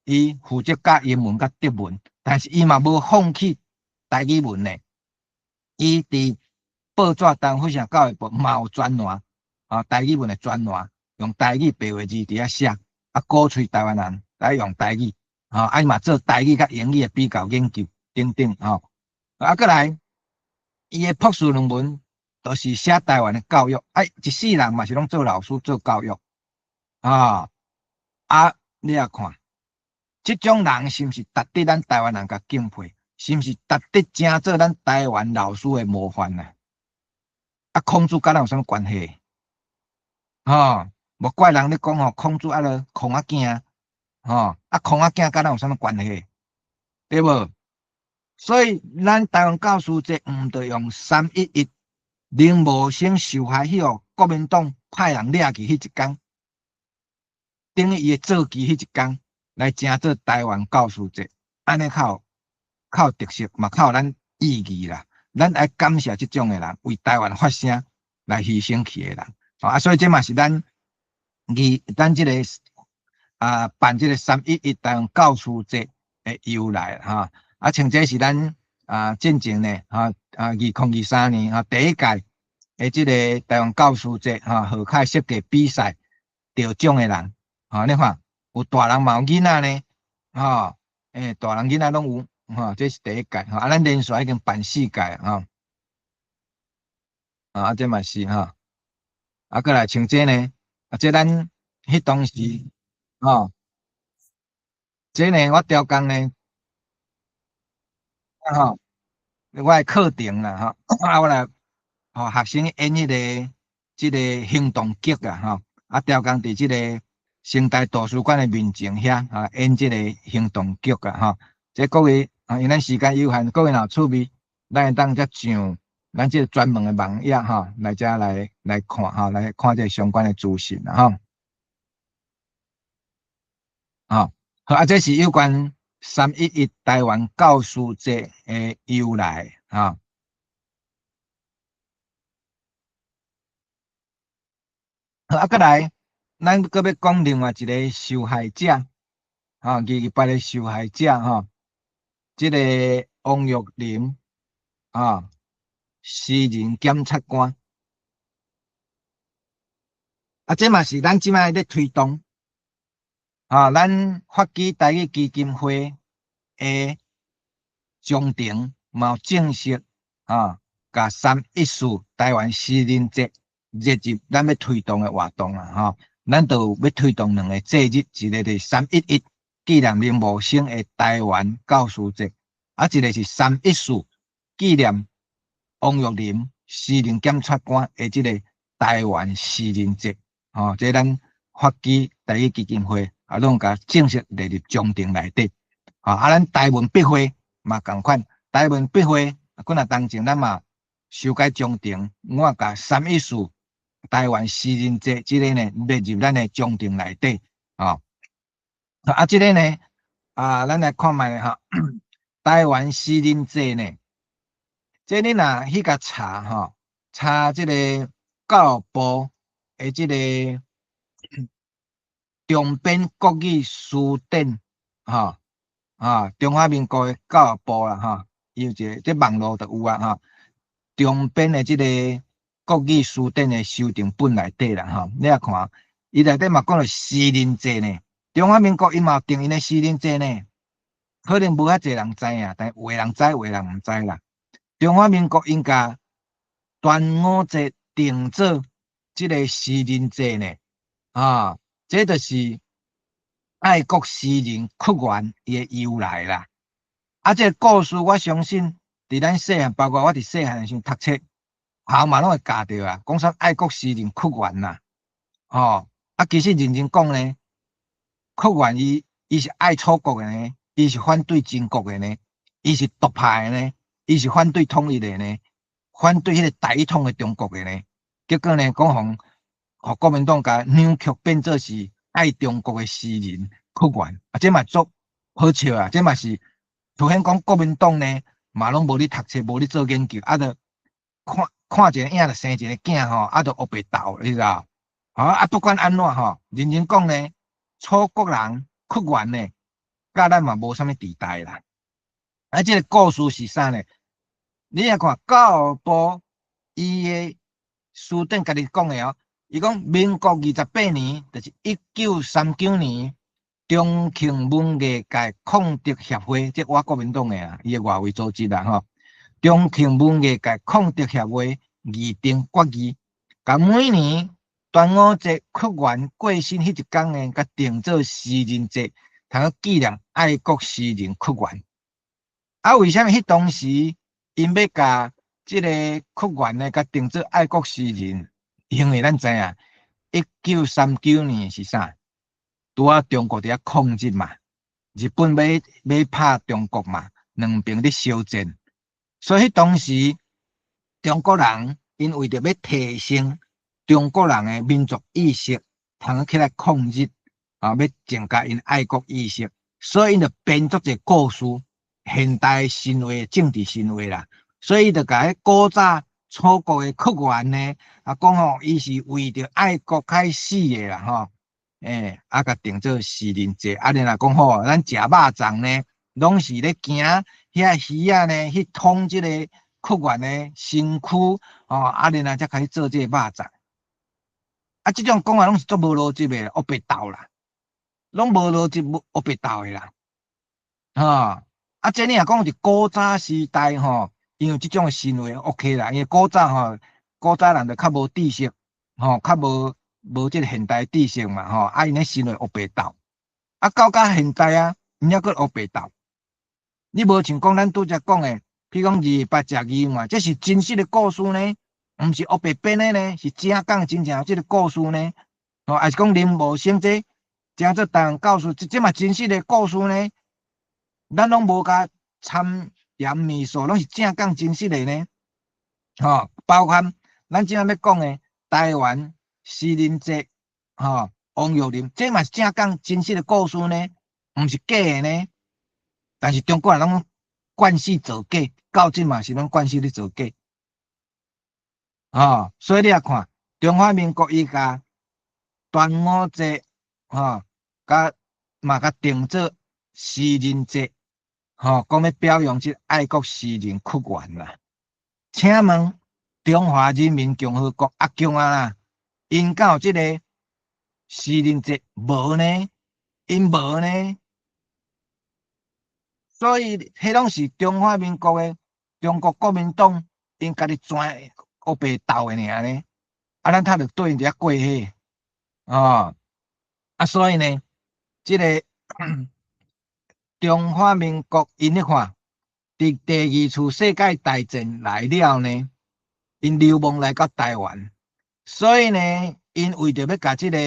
伊負責教英文佮德文，但是伊嘛無放棄台語文呢。伊佇報紙台灣佛城教育報嘛有專欄，啊，台語文的專欄，用台語白話字佇遐寫，啊，鼓吹台灣人來用台語，吼，啊，伊嘛做台語佮英語的比較研究等等，吼。啊，閣來，伊的博士論文就是寫台灣的教育，啊，一世人嘛是攏做老師做教育，啊，啊，你也看，這種人是毋是值得咱台灣人共敬佩？是毋是值得成做咱台灣老師的模範啊？啊，孔子佮咱有啥物關係？吼，莫怪人咧講吼，孔子啊咧空仔囝，吼，啊空仔囝佮咱有啥物關係？對無？所以咱台灣教師節毋著用311林茂生受害彼予國民黨派人掠去彼一工，等於伊的做期彼一工來成做台灣教師節，按呢較有較有特色，嘛較有咱意義啦。咱愛感謝這種的人為台灣發聲來犧牲去的人，啊，所以這嘛是咱二咱這個啊辦這個三一一台灣教師節的由來哈。啊，像這是咱啊進前呢，哈啊2023年哈第一屆的這個台灣教師節哈賀卡設計比賽得獎的人，吼，你看有大人嘛有囡仔呢，吼，欸，大人囡仔攏有，吼，這是第一屆，吼，啊，咱連續已經辦四屆，吼，啊，這嘛是吼，啊，閣來像這呢，啊，這咱彼當時，吼，這呢我調工呢。吼，我的課程啦，吼，啊，我來予學生演彼個這個行動劇啊，吼，啊，調工佇這個成大圖書館的面前遐啊演這個行動劇啊吼。這各位啊，因為咱時間有限，各位若有趣味，咱會當才上咱這個專門的網頁吼，來遮來看吼，來看這個相關的資訊啦吼。吼，好啊，這是有關3·11台灣教師節的由來吼。好啊，閣來，咱閣欲講另外一個受害者，吼，2·28的受害者吼，這個王玉林啊，私人檢察官，啊，這嘛是咱這擺咧推動，啊，咱發起台語基金會的章程嘛有正式啊，共3·14台灣詩人節列入咱欲推動的活動啦，吼，咱就欲推動兩个節日，一个是3·11紀念林茂生的台灣教師節，啊，一个是3·14紀念王玉林私人檢察官的這个台灣詩人節，吼，這咱發起台語基金會啊，攏共正式列入章程內底，啊，咱台文筆會嘛仝款，台文筆會，幾若當前咱嘛修改章程，我共3·14台灣詩人節這个呢列入咱的章程內底，吼，啊，這个呢，啊，咱來看覓吼，台灣詩人節呢，這你若去共查吼，查這個教育部的這個中編國語辭典，吼，啊，中華民國的教育部啦，吼，伊有一个，這網路就有啊，吼，中編的這個國語辭典的修訂本內底啦，吼，你來看，伊內底嘛講著詩人節呢，中華民國伊嘛有定𪜶的詩人節呢，可能無遐濟人知影，但有的人知，有的人毋知啦。中華民國𪜶共端午節定做這个詩人節呢，啊，這就是愛國詩人屈原伊的由來啦。啊，這个故事我相信，佇咱細漢，包括我佇細漢的時陣讀冊，學校嘛攏會教著啊，講啥愛國詩人屈原啦，吼，啊，其實認真講呢，屈原伊是愛楚國的呢，伊是反對秦國的呢，伊是獨派的呢，伊是反對統一的呢，反對彼个大一統的中國的呢。結果呢，講予國民黨共扭曲變做是愛中國的詩人屈原，啊，這嘛足好笑啊！這嘛是凸顯講國民黨呢，嘛攏無咧讀冊，無咧做研究，啊，就看看一個影就生一個囝吼，啊，就烏白鬥，你知無？啊，不管按怎吼，認真講呢，楚國人屈原呢，佮咱嘛無啥物佇代啦。啊，這个故事是啥呢？你來看教育部伊的辭典家己講的哦，伊講民國28年，就是1939年，重慶文藝界抗敵協會，這倚國民黨的啊，伊的外圍組織啦吼。重慶文藝界抗敵協會擬定決議，共每年端午節屈原過身彼一工呢，共定做詩人節，通去紀念愛國詩人屈原。啊，為啥物彼當時𪜶欲共這個屈原呢，共定做愛國詩人？因為咱知影，1939年是啥？拄仔中國佇遐抗日嘛，日本欲拍中國嘛，兩邊咧相戰，所以彼當時中國人𪜶為著欲提升中國人的民族意識，通起來抗日啊，欲增加𪜶愛國意識，所以𪜶就編作一個故事，現代神話、政治神話啦，所以就共彼古早楚國的屈原呢，啊講吼，伊是為著愛國開死的啦吼，欸，啊共定做詩人節，啊你若講吼，咱食肉粽呢，攏是咧行遐魚仔呢，去劏這個屈原的身軀，吼，啊然後才開始做這個肉粽。啊，這種講法攏是足無邏輯的，烏白鬥啦，攏無邏輯，無烏白鬥的啦，吼，啊，這你若講佇古早時代吼，因為這種神話 OK 啦，因為古早吼，古早人就較無知識，吼，較無這个現代知識嘛，吼，啊，𪜶咧神話烏白鬥，啊，到甲現代啊，𪜶猶閣烏白鬥。你無像講咱拄才講的，譬如講2·28食魚嘛，這是真實的故事呢，毋是烏白編的呢，是正講真正這个故事呢。吼，還是講林茂生這成做台灣教師，這嘛真實的故事呢。咱攏無共摻鹽麵素，攏是正講真實的呢。吼，包含咱這擺欲講的台灣詩人節，吼，王玉琳，這嘛是正講真實的故事呢，毋是假的呢。但是中國人攏慣勢造假，到這嘛是攏慣勢咧造假。吼，所以你也看中華民國伊共端午節，吼，共嘛共定做詩人節，吼，講欲表揚這愛國詩人屈原啦。請問中華人民共和國阿共啊啦，𪜶敢有這个詩人節無呢？𪜶無呢？所以，彼攏是中華民國的中國國民黨𪜶家己鑽烏白鬥的爾呢。啊，咱讀著對𪜶佇遐過彼，哦，啊，所以呢，這个中華民國𪜶你看，佇第二次世界大戰來了呢，𪜶流亡來到台灣，所以呢，𪜶為著欲共這个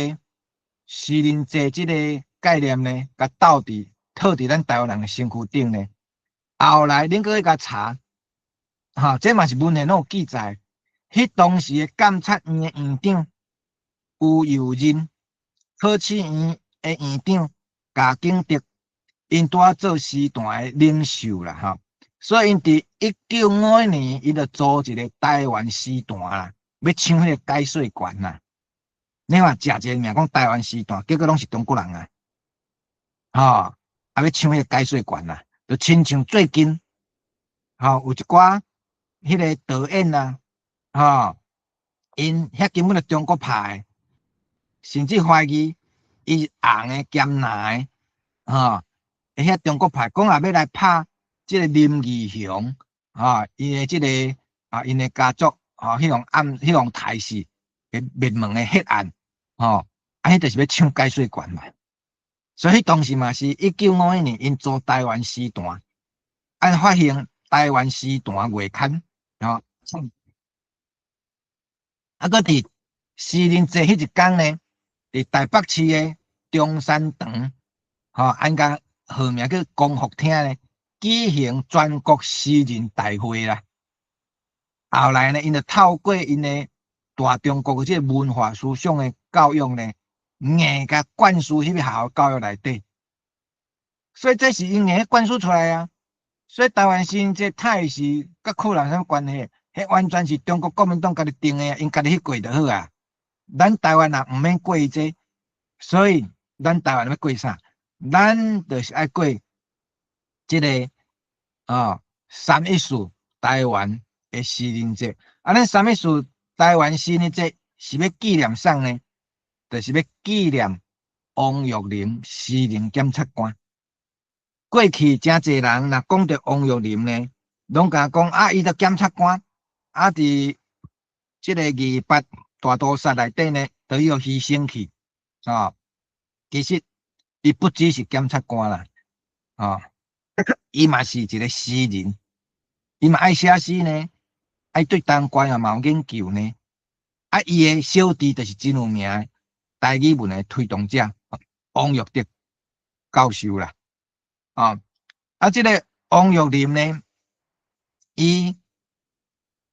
詩人節這个概念呢，共鬥佇套佇咱台灣人的身軀頂呢。後來恁閣去共查，哈，這嘛是文獻攏有記載。彼當時的監察院的院長吳友仁，考試院的院長賈景德，𪜶拄仔做詩壇的領袖啦，吼。所以𪜶佇1951年，伊就組一个台灣詩壇啦，欲搶彼个解說權啦。你看，食一个名講台灣詩壇，結果攏是中國人啊，吼，啊欲搶彼个解說權啦，就親像最近，吼，有一寡彼个導演啊，吼，𪜶遐根本就中國拍的，甚至懷疑伊是紅的兼藍的，吼，遐中國拍講也欲來拍這个林義雄，吼，伊的這个啊，𪜶的家族，吼，彼項暗彼項刣死的滅門的血案，吼，啊，彼就是欲搶解說權嘛。所以彼當時嘛是1951年，𪜶組台灣詩壇，按發行台灣詩壇月刊，吼。啊，閣佇詩人節彼一工呢，佇台北市的中山堂，吼，按共號名叫光復廳呢，舉行全國詩人大會啦。後來呢，𪜶就透過𪜶的大中國的這个文化思想的教育呢，硬共灌輸彼个學校教育內底，所以這是𪜶硬灌輸出來啊。所以台灣詩人節，它會是佮屈原啥物關係？彼完全是中國國民黨家己定的啊，𪜶家己去過就好啊。咱台灣人毋免過這个，所以咱台灣欲過啥？咱就是愛過這个啊314台灣的詩人節。啊，咱三一四台灣詩人節是欲紀念啥呢？就是欲紀念王玉琳私人檢察官。過去誠濟人若講著王玉琳呢，攏共講啊，伊著檢察官，啊，佇這个二二八大屠殺內底呢，都予犧牲去，哦，其實伊不只是檢察官啦，哦，伊嘛是一个詩人，伊嘛愛寫詩呢，愛對台灣也嘛有研究呢，啊，伊的小弟就是真有名的台語文的推動者王育德教授啦，啊，啊，這个王玉琳呢，伊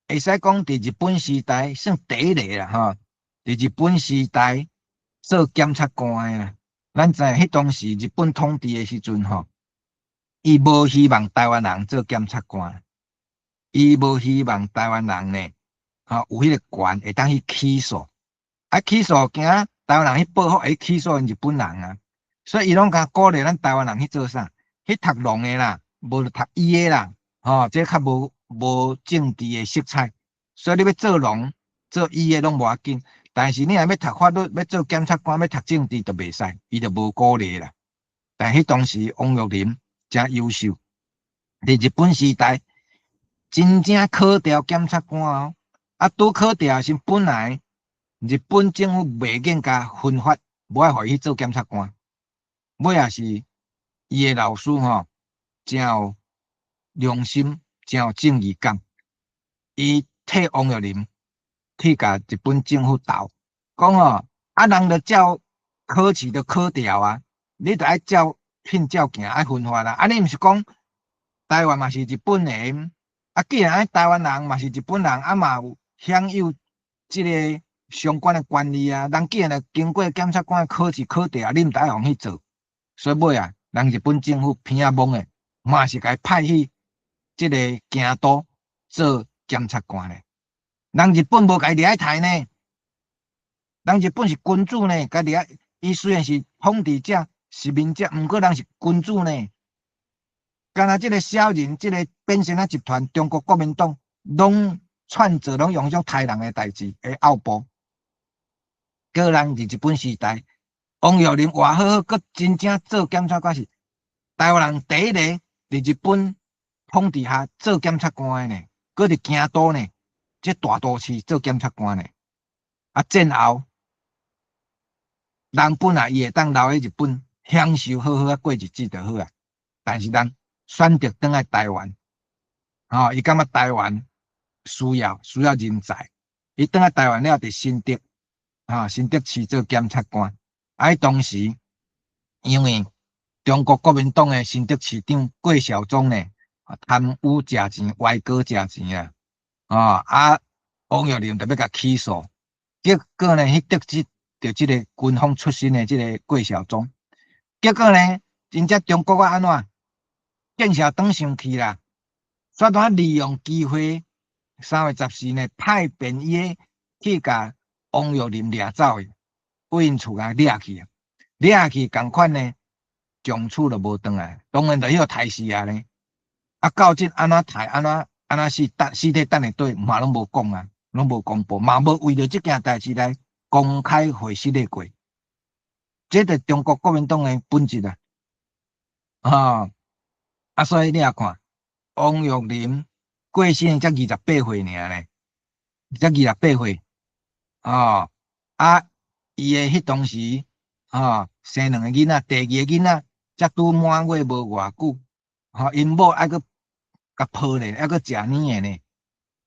會使講佇日本時代算第一个啦，吼，佇日本時代做檢察官的啦。咱知影彼當時日本統治的時陣，吼，伊無希望台灣人做檢察官，伊無希望台灣人呢，吼，有彼个權會當去起訴，啊，起訴驚台灣人去報復，會起訴𪜶日本人啊，所以伊攏共鼓勵咱台灣人去做啥？去讀農的啦，無就讀醫的啦，吼，這較無政治的色彩，所以你欲做農、做醫的攏無要緊，但是你若欲讀法律、欲做檢察官、欲讀政治就袂使，伊就無鼓勵啦。但彼當時王玉琳誠優秀，佇日本時代真正考著檢察官哦，啊，拄考著時本來日本政府袂願共分發，無愛予伊去做檢察官，尾仔是伊的老師吼，誠有良心，誠有正義感，伊替王玉琳去共日本政府鬥，講吼，啊人著照考試就考掉啊，你著愛照片照鏡，愛分發啦。啊，你毋是講台灣嘛是日本的？啊，既然台灣人嘛是日本人，啊嘛有享有這个相關的權利啊。人既然會經過檢察官考試考掉，你毋知愛予去做，所以尾啊，人日本政府偏仔懵的，嘛是共伊派去這个京都做檢察官咧。人日本無共伊掠去刣呢，人日本是君主呢，共掠伊雖然是統治者、殖民者，毋過人是君主呢。敢若這个小人，這个變成啊集團，中國國民黨攏串做，攏用種刣人的代誌的奧步。閣人佇日本時代，王玉林活好好，閣真正做檢察官是台灣人第一个佇日本統治下做檢察官的呢，閣佇京都呢，這大都市做檢察官呢。啊，戰後人本來伊會當留佇日本享受好好啊過日子就好啊，但是人選擇轉來台灣，吼，伊感覺台灣需要人才，伊轉來台灣了，佇新竹，吼，新竹市做檢察官。啊，伊當時因為中國國民黨的新竹市長郭紹宗呢，貪污食錢、歪果食錢啊，哦，啊，王玉林就欲共起訴，結果呢，彼得知著這个軍方出身的這个郭紹宗，結果呢，真正中國啊按怎？見笑轉生氣啦，所以利用機會，3月14呢，派便衣去共王玉林掠走去，對𪜶厝共掠去，掠去仝款呢，從此就無轉來，當然就予刣死啊呢。啊，到這按怎刣，按怎按怎死，等屍體等佇佗，嘛攏無講啊，攏無公布，嘛無為著這件代誌來公開解釋過。這就中國國民黨的本質啊！啊，啊，所以你也看，王玉林過身才28歲爾呢，才二十八歲，哦，啊，伊的彼當時，哦，生兩个囡仔，第二個囡仔才拄滿月無偌久，吼，𪜶某愛閣共抱咧，猶閣食奶的呢，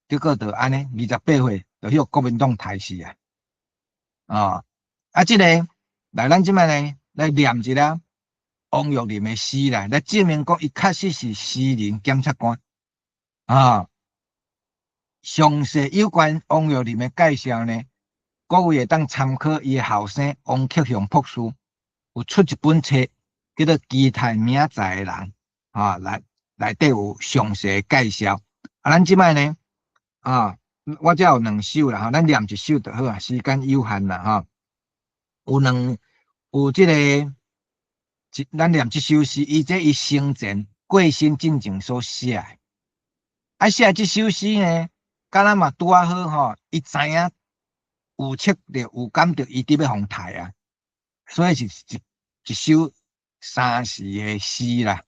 結果就按呢，二十八歲就予國民黨刣死啊！哦，啊，這个來咱這擺呢來念一下王玉林的詩啦，來證明講伊確實是私人檢察官啊。詳細有關王玉林的介紹呢，各位會當參考伊的後生王克雄博士有出一本冊，叫做《期待明仔載的人》啊，內內底有詳細的介紹。啊，咱這擺呢，啊，我這有兩首啦，吼，咱念一首就好啊，時間有限啦，吼。有兩有這个，咱念這首詩，伊這伊生前過身進前所寫的。啊，寫這首詩呢，敢若嘛拄仔好吼，伊知影有測著有感著伊佇欲予刣啊，所以是一首三時的詩啦。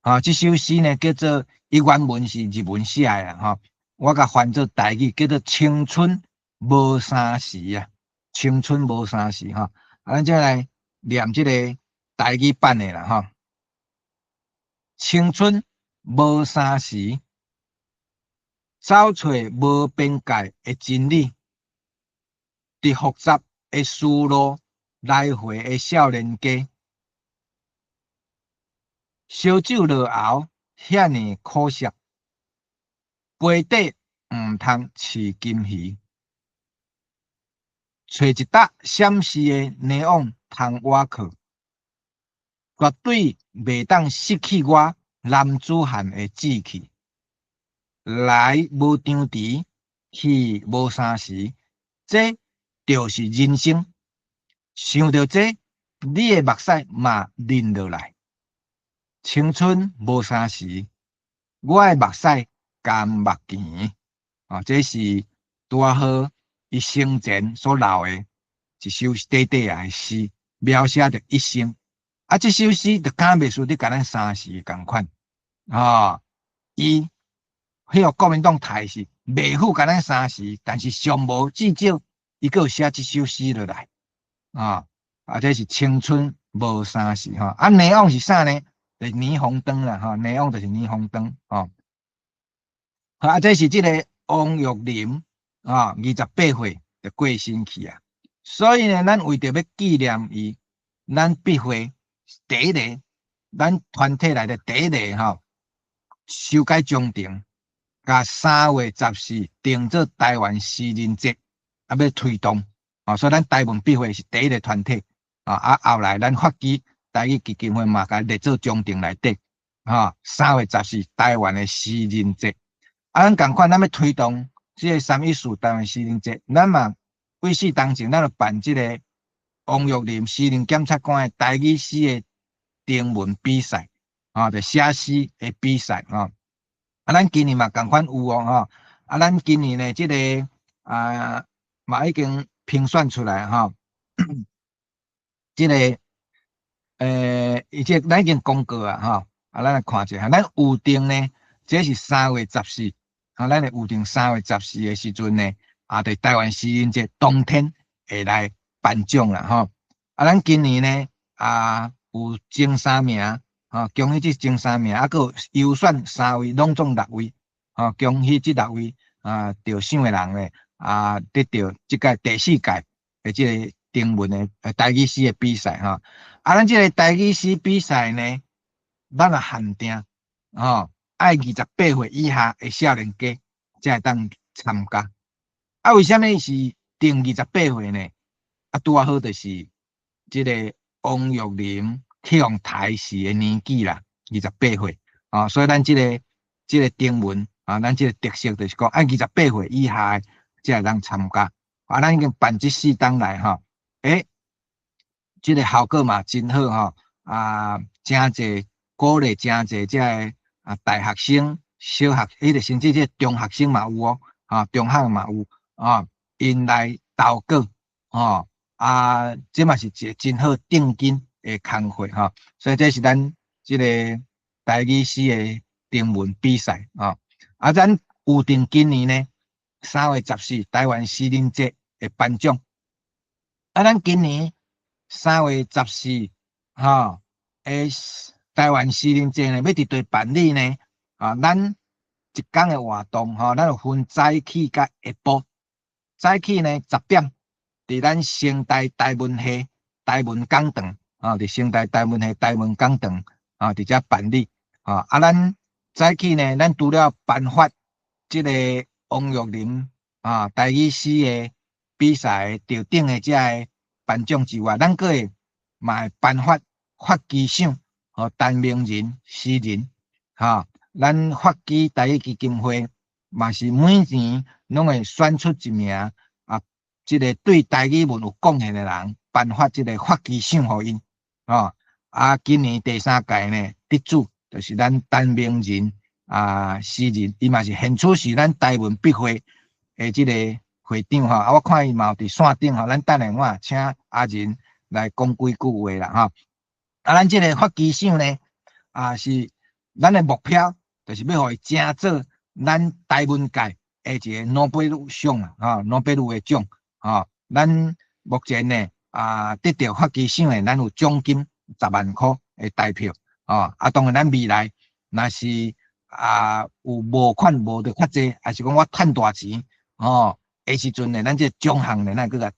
啊，這首詩呢叫做伊原文是日文寫的啦，吼，我共翻做台語，叫做青春無三時啊，青春無三時吼。啊，咱再來念這个台語版的啦，吼。青春無三時，走揣無邊界的真理，佇複雜的思路來回的少年家，燒酒落喉，遐爾苦澀，杯底毋通飼金魚，揣一搭閃爍的霓虹通倚靠，絕對袂當失去我男子漢的志氣。來無張遲，去無三時，這就是人生。想著這，你的目屎嘛淋落來。青春無三時，我的目屎甘目甜。啊，這是拄仔好伊生前所留的一首短短仔的詩，描寫著一生。啊，這首詩就敢袂輸咧共咱三時仝款。啊，伊彼个國民黨刣死，袂赴共咱三時，但是上無至少伊閣有寫這首詩落來。啊，啊，這是青春無三時吼。啊，霓虹是啥呢？就是霓虹燈啦，吼，霓虹就是霓虹燈，吼。啊，這是這个王玉林啊，28歲就過身去啊。所以呢，咱為著欲紀念伊，咱筆會第一个，咱團體內的第一个吼，修改章程，共3月14定做台灣詩人節，啊，欲推動，哦，所以咱台文筆會是第一个團體，啊，啊，後來咱發起台語基金會嘛，共列做章程內底，吼，三月十四台灣的詩人節，啊，咱仝款，咱欲推動這个314台灣詩人節，咱嘛為此當前，咱就辦這个王玉林詩人檢察官的台語詩的徵文比賽，啊，就寫詩的比賽，吼。啊，咱今年嘛仝款有哦，吼。啊，咱今年呢，這个啊嘛已經評選出來，吼。這个，伊這咱已經公告啊，吼。啊，咱來看一下，咱預定呢，這是三月十四，啊，咱的預定三月十四的時陣呢，啊，佇台灣詩人節當天會來頒獎啦，吼。啊，咱今年呢，啊，有前三名，吼，恭喜這前三名，啊，閣有優選三位，攏總六位，吼，恭喜這六位啊得獎的人呢，啊，得著這屆第四屆的這個徵文的台語詩的比賽，吼。啊，咱這个台語詩比賽呢，咱也限定，吼，愛28歲以下的少年家才會當參加。啊，為啥物是定二十八歲呢？啊，拄仔好就是這个王玉林去予刣死的年紀啦，二十八歲。啊，所以咱這个這个徵文啊，咱這个特色就是講，愛二十八歲以下的才會當參加。啊，咱已經辦這四冬來吼，欸，這个效果嘛真好吼，啊，誠濟鼓勵誠濟這个啊大學生、小學，彼个甚至這中學生嘛有哦，啊，中學嘛有啊，𪜶來投稿，吼，啊，這嘛是一个真好長進的工課吼，所以這是咱這个台語詩的徵文比賽吼，啊，咱預定今年呢，3月14台灣詩人節的頒獎，啊，咱今年三月十四吼，的台灣詩人節呢，欲佇佗辦理呢？啊，咱一工的活動吼，咱有分早起佮下晡。早起呢10點，佇咱成大台文系台文講堂，啊，佇成大台文系台文講堂，啊，佇遮辦理。啊，啊，咱早起呢，咱除了頒發這个王玉林啊台語詩的比賽得獎的這个頒獎之外，咱閣會嘛會頒發發基賞，予陳明仁詩人，哈，咱發基台語基金會嘛是每年攏會選出一名啊，這个對台語文有貢獻的人，頒發這个發基賞予𪜶，吼，啊，今年第三屆呢，得主就是咱陳明仁啊詩人，伊嘛是現處是咱台文筆會的這个會長吼，啊，我看伊嘛有佇線頂吼，咱等下我請阿仁來講幾句話啦吼。啊，咱這个發基賞呢，啊是咱的目標，就是欲予伊成做咱台文界的一个諾貝爾賞啊，吼，諾貝爾的獎，吼，咱目前呢，啊得著發基賞的，咱有獎金10萬箍的台票，吼，啊，當然咱未來若是啊有募款募著較濟，還是講我趁大錢，吼，的時陣呢，咱這個獎項呢，咱閣共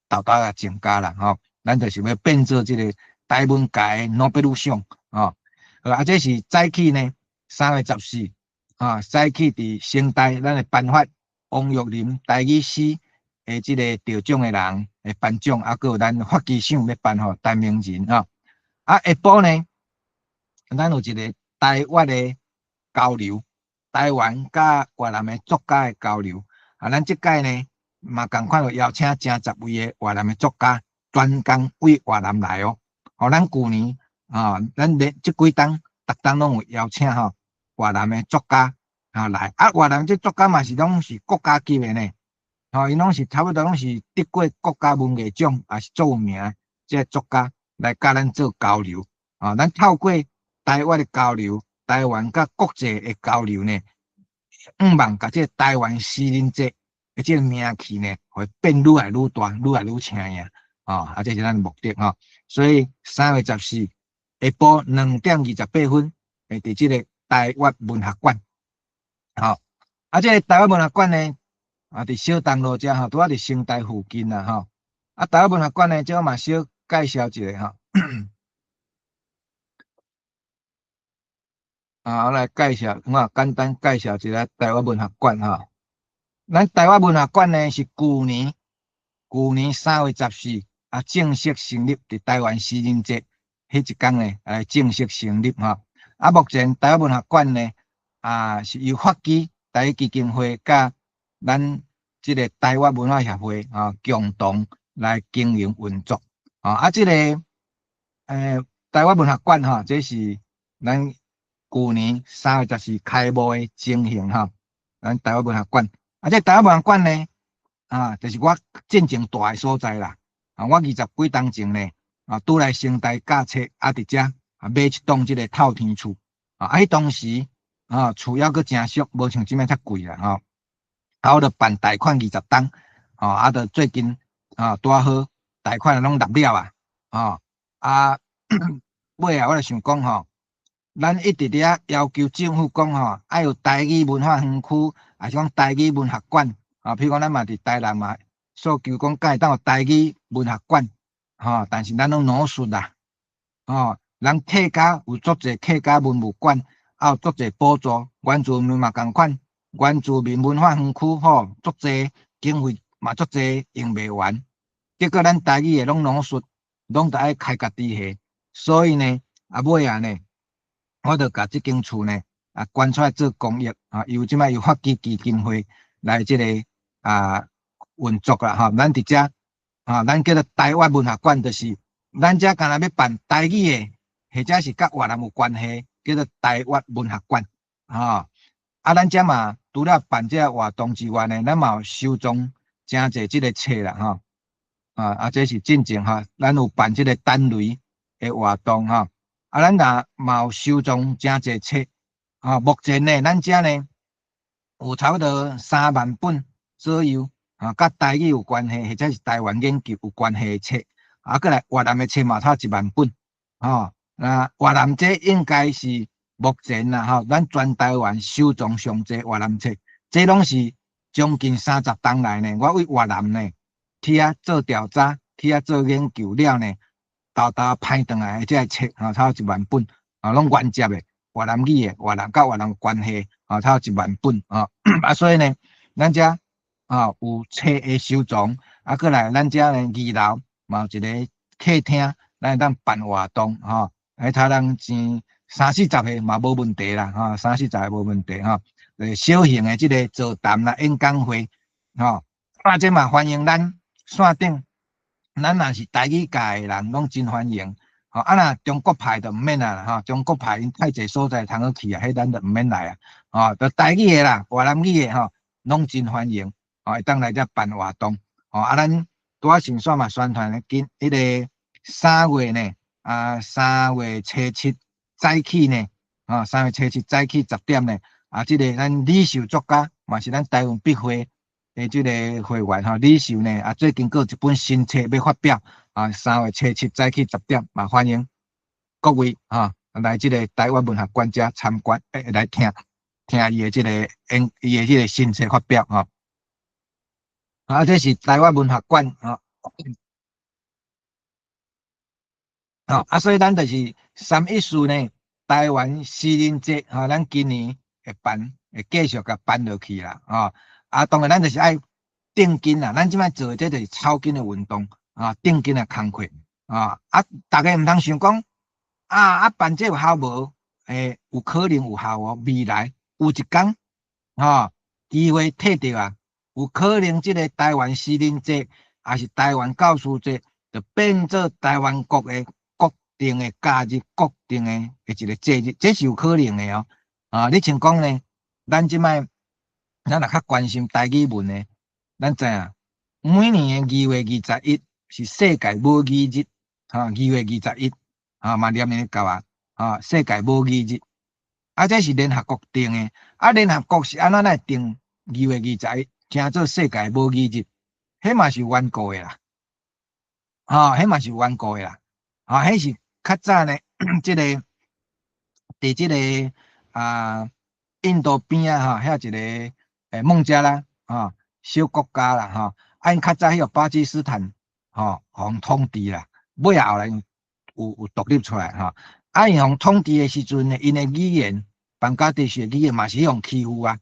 沓沓仔增加啦，吼，咱就是欲變做這个台文界的諾貝爾賞，吼，啊，這是早起呢，3月14，啊，早起佇成大，咱會頒發王玉林台語詩的這个得獎的人的頒獎，啊，閣有咱發基賞欲頒予陳明仁，吼，啊，下晡呢，咱有一个台越的交流，台灣佮越南的作家的交流，啊，咱這擺呢嘛仝款有邀請成十位的越南的作家，專工對越南來哦。吼，咱舊年啊，咱連這幾冬，逐冬攏有邀請吼越南的作家啊來，啊，越南這作家嘛是攏是國家級的呢，吼，𪜶攏是差不多攏是得過國家文藝獎，也是足有名的這个作家來佮咱做交流，啊，咱透過台越的交流，台灣佮國際的交流呢，向望共這个台灣詩人節的這个名氣呢，會變愈來愈大，愈來愈請名，啊，這是咱的目的吼。所以三月十四下晡2點28分，會佇這个台越文學館，吼，啊，這个台越文學館呢，啊，佇小東路遮吼，拄仔佇成大附近啦，吼。啊，台越文學館呢，這我嘛小介紹一下吼。啊，我來介紹，我簡單介紹一下台灣文學館吼。咱台灣文學館呢是舊年3月14啊正式成立，佇台灣詩人節彼一工呢來正式成立吼。啊，目前台灣文學館呢啊是由法基台語基金會佮咱這个台灣文化協會啊共同來經營運作。啊，這个台灣文學館吼，這是咱舊年3月14開幕的情形吼。咱台灣文學館，啊，這台灣文學館呢，啊，就是我進前蹛的所在啦。啊，我二十幾冬前呢，啊，拄來成大教冊，啊，佇遮啊買一棟這个透天厝。啊，彼當時啊，厝猶閣誠俗，無像這擺遮貴啦吼。啊，我就辦貸款二十冬，吼，啊，就最近啊，拄仔好貸款攏納了啊，吼，啊，尾仔我就想講吼，咱一直佇遐要求政府講吼，愛有台語文化園區，抑是講台語文學館，啊，比如講咱嘛佇台南嘛，訴求講敢會當有台語文學館，吼，但是咱攏努術啦，吼，人客家有足濟客家文物館，啊有足濟補助，原住民嘛仝款，原住民文化園區吼，足濟經費嘛足濟用袂完，結果咱台語的攏努術，攏著愛開家己的，所以呢，啊尾仔呢，我就共這間厝呢，啊捐出來做公益，啊由這擺由法基基金會來這个啊運作啦，吼，咱佇遮啊，咱叫做台灣文學館，就是咱遮干焦欲辦台語的，或者是佮越南有關係，叫做台灣文學館，吼。啊，咱遮嘛除了辦這个活動之外呢，咱嘛有收藏誠濟這个冊啦，吼。啊，這是進前吼，咱有辦這个單雷的活動吼。啊，咱若嘛有收藏誠濟冊，啊，目前呢，咱遮呢有差不多3萬本左右，啊，佮台語有關係，或者是台灣研究有關係的冊，啊，閣來越南的冊嘛，差1萬本，吼，那越南這應該是目前啦，吼，咱全台灣收藏上濟越南冊，這攏是將近30冬來呢，我對越南呢去遐做調查，去遐做研究了呢，沓沓歹轉來的這个冊，吼，差不多1萬本，啊，攏原接的越南語的，越南佮越南有關係，啊，差不多1萬本，啊，啊，所以呢，咱遮啊有冊的收藏，啊，閣來咱遮呢二樓嘛有一个客廳，咱會當辦活動，吼，彼頭人錢三四十個嘛無問題啦，吼，三四十個無問題，吼，小型的這个座談啦、演講會，吼，啊，這嘛歡迎咱線頂。咱若是台語界的人，攏真歡迎。吼，啊若中國派就毋免啊，吼，中國派𪜶太濟所在通好去啊，彼咱就毋免來啊。吼，就台語的啦，越南語的吼，攏真歡迎。吼，會當來遮辦活動。吼，啊，咱拄仔先煞嘛宣傳咧，今彼个三月呢，啊，3月初7早起呢，啊，3月初7早起10點呢，啊，這个咱李秀作家嘛是咱台灣筆會的這个會員吼，李秀呢啊，最近閣有一本新冊欲發表啊，3月初7早起十點嘛，歡迎各位哈來這个台灣文學館遮參觀，來聽聽伊的這个演，伊的這个新冊發表吼。啊，這是台灣文學館吼。吼，啊，所以咱就是314呢，台灣詩人節吼，咱今年會辦，會繼續共辦落去啦，吼。啊，當然咱就是愛定金啦，咱這擺做的這就是草根的運動啊，定金的工課啊，啊，逐家毋通想講啊啊辦這有效無？有可能有效哦，未來有一工吼，機會提著啊，有可能這个台灣詩人節，抑是台灣教師節，就變做台灣國的國定的假日，國定的一个節日，這是有可能的哦。啊，你像講呢，咱這擺。咱若較關心台語文的，咱知影每年的2月21是世界母語日，哈，二月二十一，啊，嘛念會到啊，啊，世界母語日，啊，這是聯合國定的，啊，聯合國是按怎來定二月二十一，稱做世界母語日，彼嘛是有緣故的啦，哈，彼嘛是有緣故的啦，啊，彼是較早呢，這个佇這个啊印度邊仔吼，遐一个孟加拉啊，小國家啦，吼，啊，𪜶較早彼个巴基斯坦吼，予人統治啦，尾仔後來有獨立出來吼，啊，𪜶予人統治的時陣呢，𪜶的語言邦加德士的女的嘛是予人欺負啊，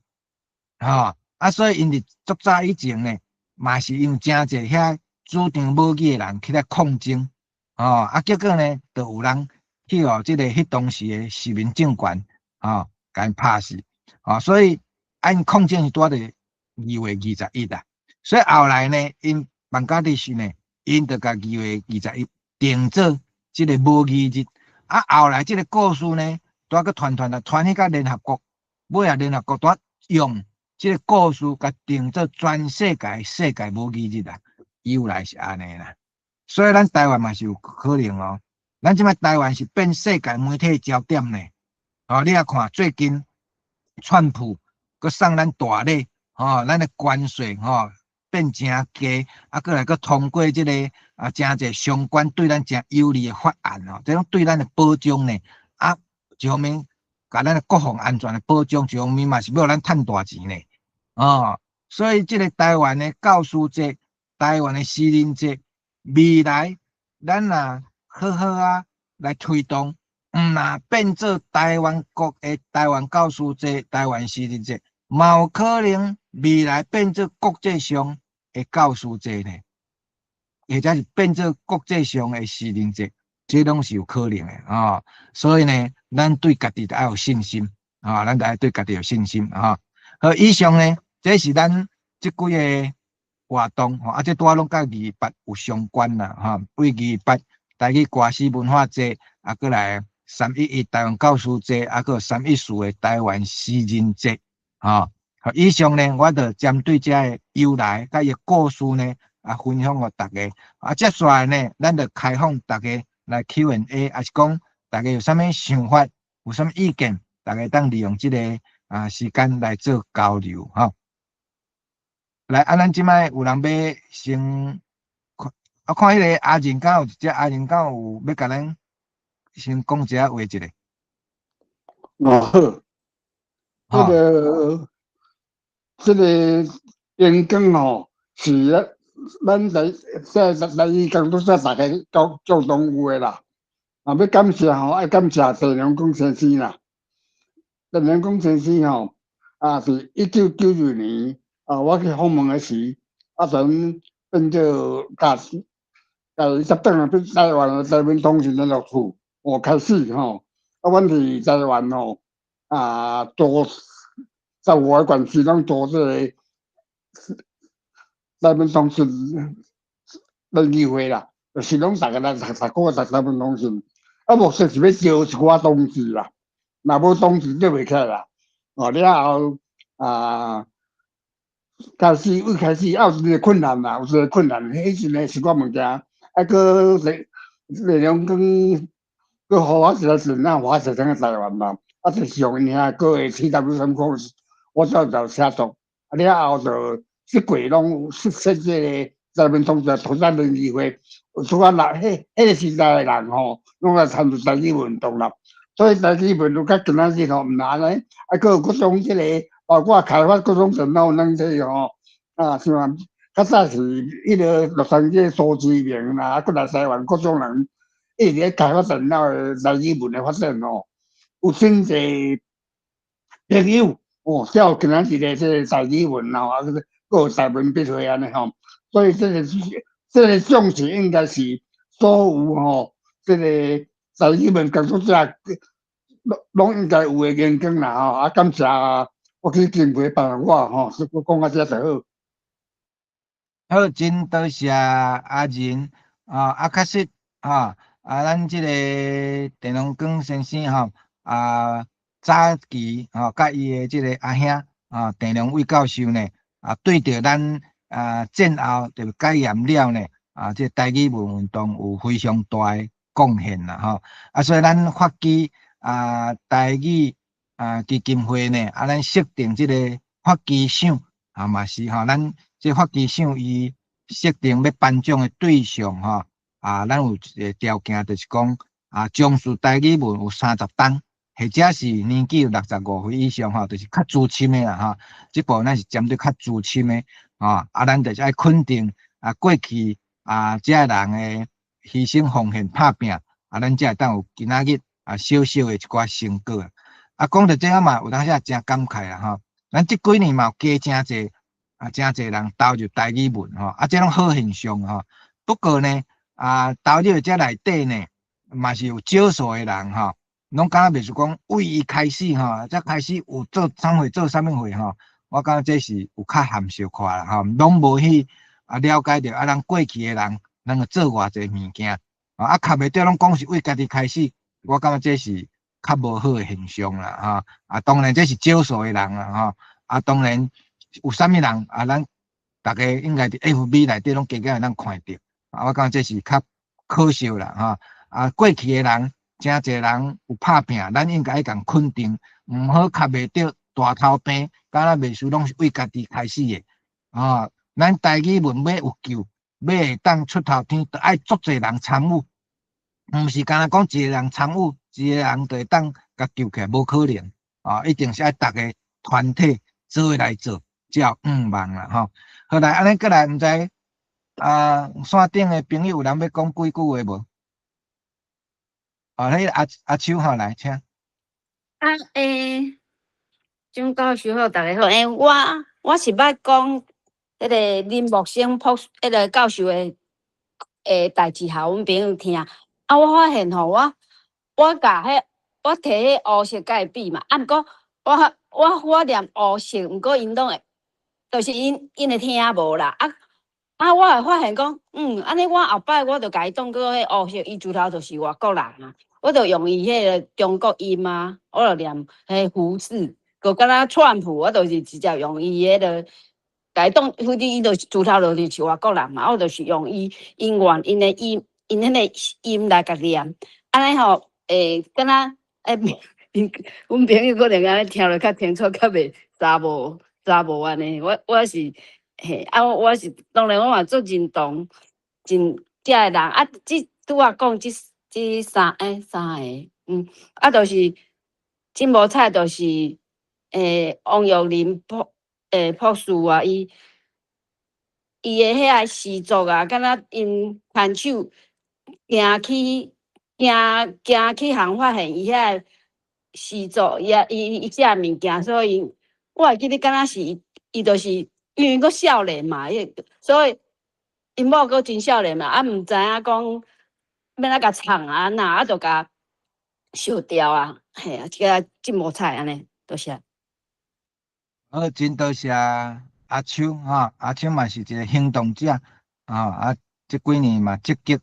吼啊，所以𪜶佇足早以前呢，嘛是因為誠濟遐主張母語的人起來抗爭，吼啊，結果呢，就有人去予這个彼當時的殖民政權，吼，共𪜶拍死，吼，所以啊，𪜶抗爭是拄佇2月21啊，所以後來呢，𪜶邦加德士呢，𪜶就共2月21定做這个母語日，啊，後來這个故事呢，拄仔閣傳傳啊，傳去到聯合國，尾仔聯合國拄仔用這个故事共定做全世界世界母語日啊，由來是按呢啦。所以咱台灣嘛是有可能哦，咱這擺台灣是變世界媒體焦點呢。哦，你若看最近川普閣送咱大禮，吼，咱的關稅吼變誠低，啊，閣來閣通過這个啊，誠濟相關對咱誠有利的法案吼，這種對咱的保障呢，啊，一方面共咱的國防安全的保障，一方面嘛是欲予咱趁大錢呢，哦，所以這个台灣的教師節、台灣的詩人節，未來咱若好好啊來推動，毋若變做台灣國的台灣教師節、台灣詩人節，嘛有可能未來變做國際上的教師節呢，或者是變做國際上的詩人節，這攏是有可能的啊。所以呢，咱對家己愛有信心啊，咱愛對家己有信心啊。好，以上呢，這是咱這幾个活動吼，啊，這拄仔攏佮二八有相關啦，吼，為二八台語歌詩文化節，啊，閣來311台灣教師節，啊，閣314的台灣詩人節，吼。好，以上呢，我就針對這个由來佮伊故事呢，啊，分享予大家。啊，接下來呢，咱就開放大家來 Q&A，抑是講大家有啥物想法，有啥物意見，大家當利用這个啊時間來做交流，吼。來，啊，咱這擺有人欲先看，啊，看彼个阿仁敢有一隻阿仁敢有欲共咱先講一下話一下。哦好，這个演講吼是咱來在來伊工作者大家共共同有的啦。啊，欲感謝吼，愛感謝鄭良光先生啦。鄭良光先生吼，啊是1992年啊，我去訪問的時，啊，陣變做共共伊接轉來變台灣的台灣通訊聯絡處，哦開始吼，啊，阮佇台灣吼，啊，做15个縣市攏做這个台灣通訊聯誼會啦，就是攏逐个來逐逐個月讀台灣通訊，啊，目的是欲招一寡同志啦，若無同志做袂起來啦，哦了後啊，開始一開始也有一個困難啦，有一個困難，彼時陣一寡物件，啊，閣李李良光閣予我一個電腦，我就轉去台灣嘛，啊，就是用𪜶遐閣的 CW 3 course，我才就寫作，啊了後就這過攏設設這个台灣通訊拓展聯誼會，除啊人彼彼个時代的人吼，攏來參與台語運動啦，所以台語運動到今仔日吼，毋若按呢，啊，閣有各種這个，包括開發各種電腦軟體吼，啊，像較早是彼个洛杉磯蘇志明啦，啊，閣來台灣各種人一直咧開發電腦的台語文的發展吼，有真濟朋友哦，才有今仔日的這个台語文吼，啊，閣有台文筆會按呢吼，所以這个這个獎是應該是所有吼，這个台語文工作者攏攏應該有的演講啦吼，啊，感謝我去經過幫我吼，我講到遮就好。好，真多謝阿仁啊，啊，確實啊，啊，咱這个鄭良光先生吼，啊，早期吼，佮伊的這个阿兄啊，鄭良偉教授呢，啊，對著咱啊戰後就解嚴了呢，啊，這个台語文運動有非常大的貢獻啦吼，啊，所以咱發起啊台語啊基金會呢，啊，咱設定這个發起賞啊嘛是吼，咱這發起賞伊設定欲頒獎的對象吼，啊，咱有一个條件，就是講啊，從事台語文有30冬，或者是年紀有65歲以上吼，就是較資深的啦吼。這部分咱是針對較資深的，吼，啊，咱就是愛肯定啊過去啊這个人的犧牲奉獻拍拚，啊，咱才會當有今仔日啊小小的一寡成果。啊，講著這個嘛，有當時也誠感慨啦吼。咱這幾年嘛有加誠濟啊，誠濟人投入台語文吼，啊，這攏好現象吼。不過呢，啊，投入這內底呢，嘛是有少數的人吼，攏敢若袂是講為伊開始吼，才開始有做啥貨做啥物貨吼。我感覺這是有較含小可啦吼，攏無去啊了解著啊，咱過去的人能夠做偌濟物件，啊，較袂著攏講是為家己開始，我感覺這是較無好的現象啦吼。啊，當然這是少數的人啦吼，啊，當然有啥物人啊，咱逐家應該佇 FB 內底攏加減會當看著，啊，我感覺這是較可惜啦吼。啊，過去的人誠濟人有拍拚，咱應該愛共肯定，毋好較袂著大頭病，敢若袂輸攏是為家己開始的，啊，咱台語文欲有救，欲會當出頭天，著愛足濟人參與，毋是干焦講一個人參與，一個人就會當共救起來，無可能，啊，一定是愛逐个團體做伙來做，才有向望啦吼。好來，按呢閣來，毋知啊，線頂的朋友有人欲講幾句話無？哦，彼個阿阿秋吼來，請。啊，欸，張教授好，逐家好。欸，我是欲講彼个林木生博士，彼个教授的欸代誌，予阮朋友聽。啊，我發現吼，我共彼我提彼烏色共伊比嘛，啊，毋過我念烏色，毋過𪜶攏會，就是𪜶會聽無啦。啊啊，我會發現講，按呢我後擺我就共伊當做彼烏色，伊主頭就是外國人啊，我就用伊彼个中國音啊，我就念彼胡適，閣敢若川普，我就是直接用伊彼个，共伊當，反正伊就是主頭就是外國人嘛，我就是用伊𪜶原𪜶的音，𪜶彼个音來共念，按呢吼，會敢若欸，阮朋友可能按呢聽落較清楚，較袂查無查無按呢。我是嘿，啊，我是當然我嘛足認同真遮个人啊，這拄仔講這三欸三个，啊，就是真無彩，就是王玉林博士啊，伊的遐個詩作啊，敢若𪜶牽手行去行行去予人發現伊遐個詩作，伊啊伊伊寫物件，所以我會記得敢若是伊就是因為閣少年嘛，伊所以𪜶某閣真少年嘛，啊，毋知影講欲按怎共創啊按怎，啊，就共燒掉啊，嘿啊，這个真無彩按呢，多謝。好，真多謝阿秋吼，阿秋嘛是一個行動者，啊，這幾年嘛積極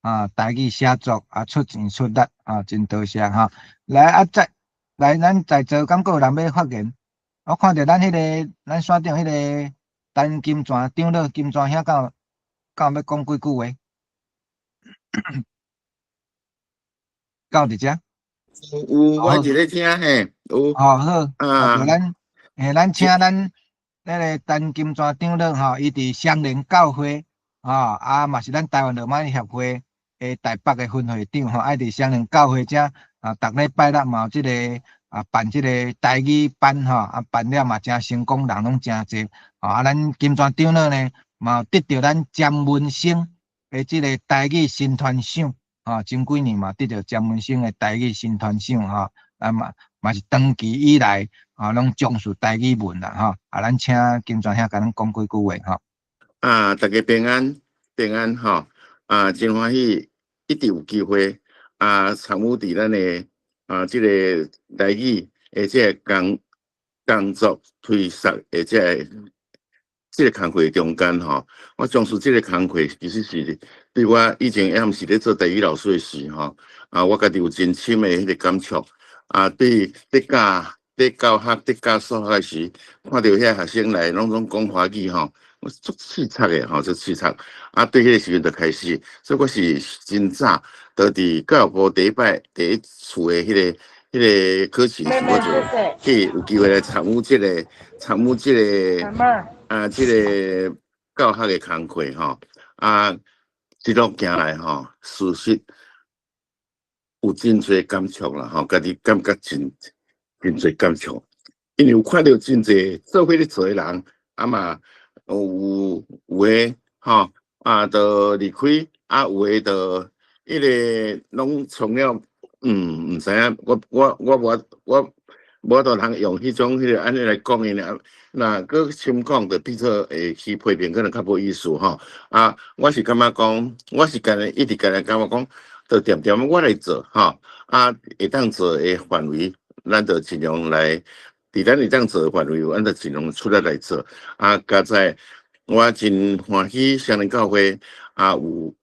啊，台語寫作啊，出錢出力啊，真多謝吼。來啊，再來，咱在座敢閣有人欲發言？我看著咱彼个咱線頂彼个陳金泉長老，金泉兄敢有欲講幾句話？敢有佇遮？有，我佇咧聽嘿，有。哦，好，啊，咱嘿，咱請咱彼个陳金泉長老吼，伊佇雙連教會，吼，啊嘛是咱台灣羅馬協會的台北的分會長吼，愛佇雙連教會遮啊，逐禮拜六嘛有這個啊辦這個台語班吼，啊辦了嘛誠成功，人攏誠濟。啊，咱金泉長老呢，嘛有得著咱詹文生的這個台語新傳賞，吼，前幾年嘛得著詹文生的台語新傳賞吼，啊嘛嘛是長期以來啊，攏重視台語文啦，吼，啊，咱請金泉兄共咱講幾句話吼。啊，大家平安平安吼，啊，真歡喜，一直有機會啊，參與佇咱的啊，這個台語的這個工作推捒的這個工課中間吼，我從事這個工課其實是對我以前猶毋是咧做台語老師的時吼，啊，我家己有真深的彼個感觸，啊，對咧教咧教學咧教數學時，看著遐學生來攏總講華語吼，我足凄慘的吼，足凄慘。啊，對彼個時陣就開始，所以我是真早，就佇教育部第一擺第一次的彼個考試時，我就去有機會來參與這個啊，這個教學的工課吼。啊，一路行來吼，事實有真濟感觸啦吼，家己感覺真真濟感觸，因為有看著真濟做伙咧做的人，啊嘛有的吼，啊，就離開，啊，有的就彼個攏從了，毋知影，我我我無我無法度通用彼種彼個按呢來講𪜶爾，若閣深講就變做會去批評，可能較無意思吼。啊，我是感覺講，我是干焦一直干焦感覺講，就恬恬我來做吼，啊，會當做的範圍，咱就盡量來，佇咱會當做的範圍，咱就盡量出來來做。啊，佳哉我真歡喜，雙連教會啊有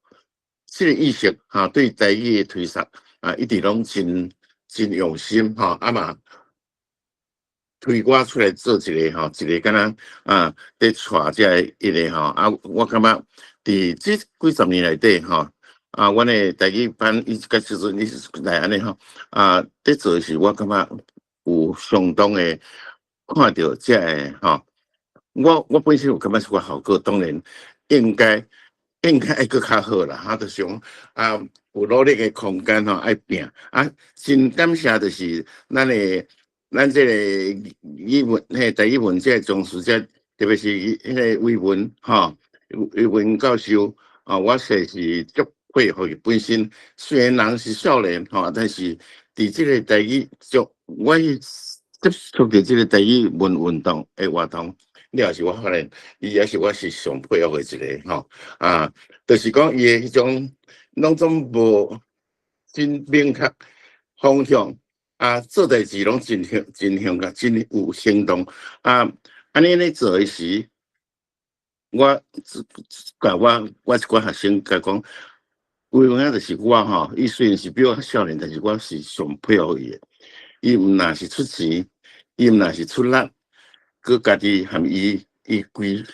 這個意識吼，對台語的推廣啊，一直攏真真用心吼，啊嘛推我出來做一個吼，一個敢若啊，佇帶這个一個吼，啊，我感覺佇這幾十年內底吼，啊，阮的台語班伊個時陣伊來按呢吼，啊，佇做的時，我感覺有相當的看著這个吼，我本身有感覺是個效果，當然應該愛閣較好啦，哈，就是講啊，有努力的空間吼，愛拼啊，真感謝就是咱的咱這個語文嘿，台語文這個從事者，特別是彼個維文吼，維文教授啊，我實是足佩服伊本身，雖然人是少年吼，但是佇這個台語足，我去接觸著這個台語文運動的活動。了是我發現，伊也是我是上佩服的一個吼啊，就是講伊的彼種攏總無真明確方向啊，做代誌攏真行真向個真有行動啊，按呢咧做的時，我共我一寡學生共講，有影就是我吼，伊雖然是比我較少年，但是我是上佩服伊的。伊毋若是出錢，伊毋若是出力。閣家己含伊伊規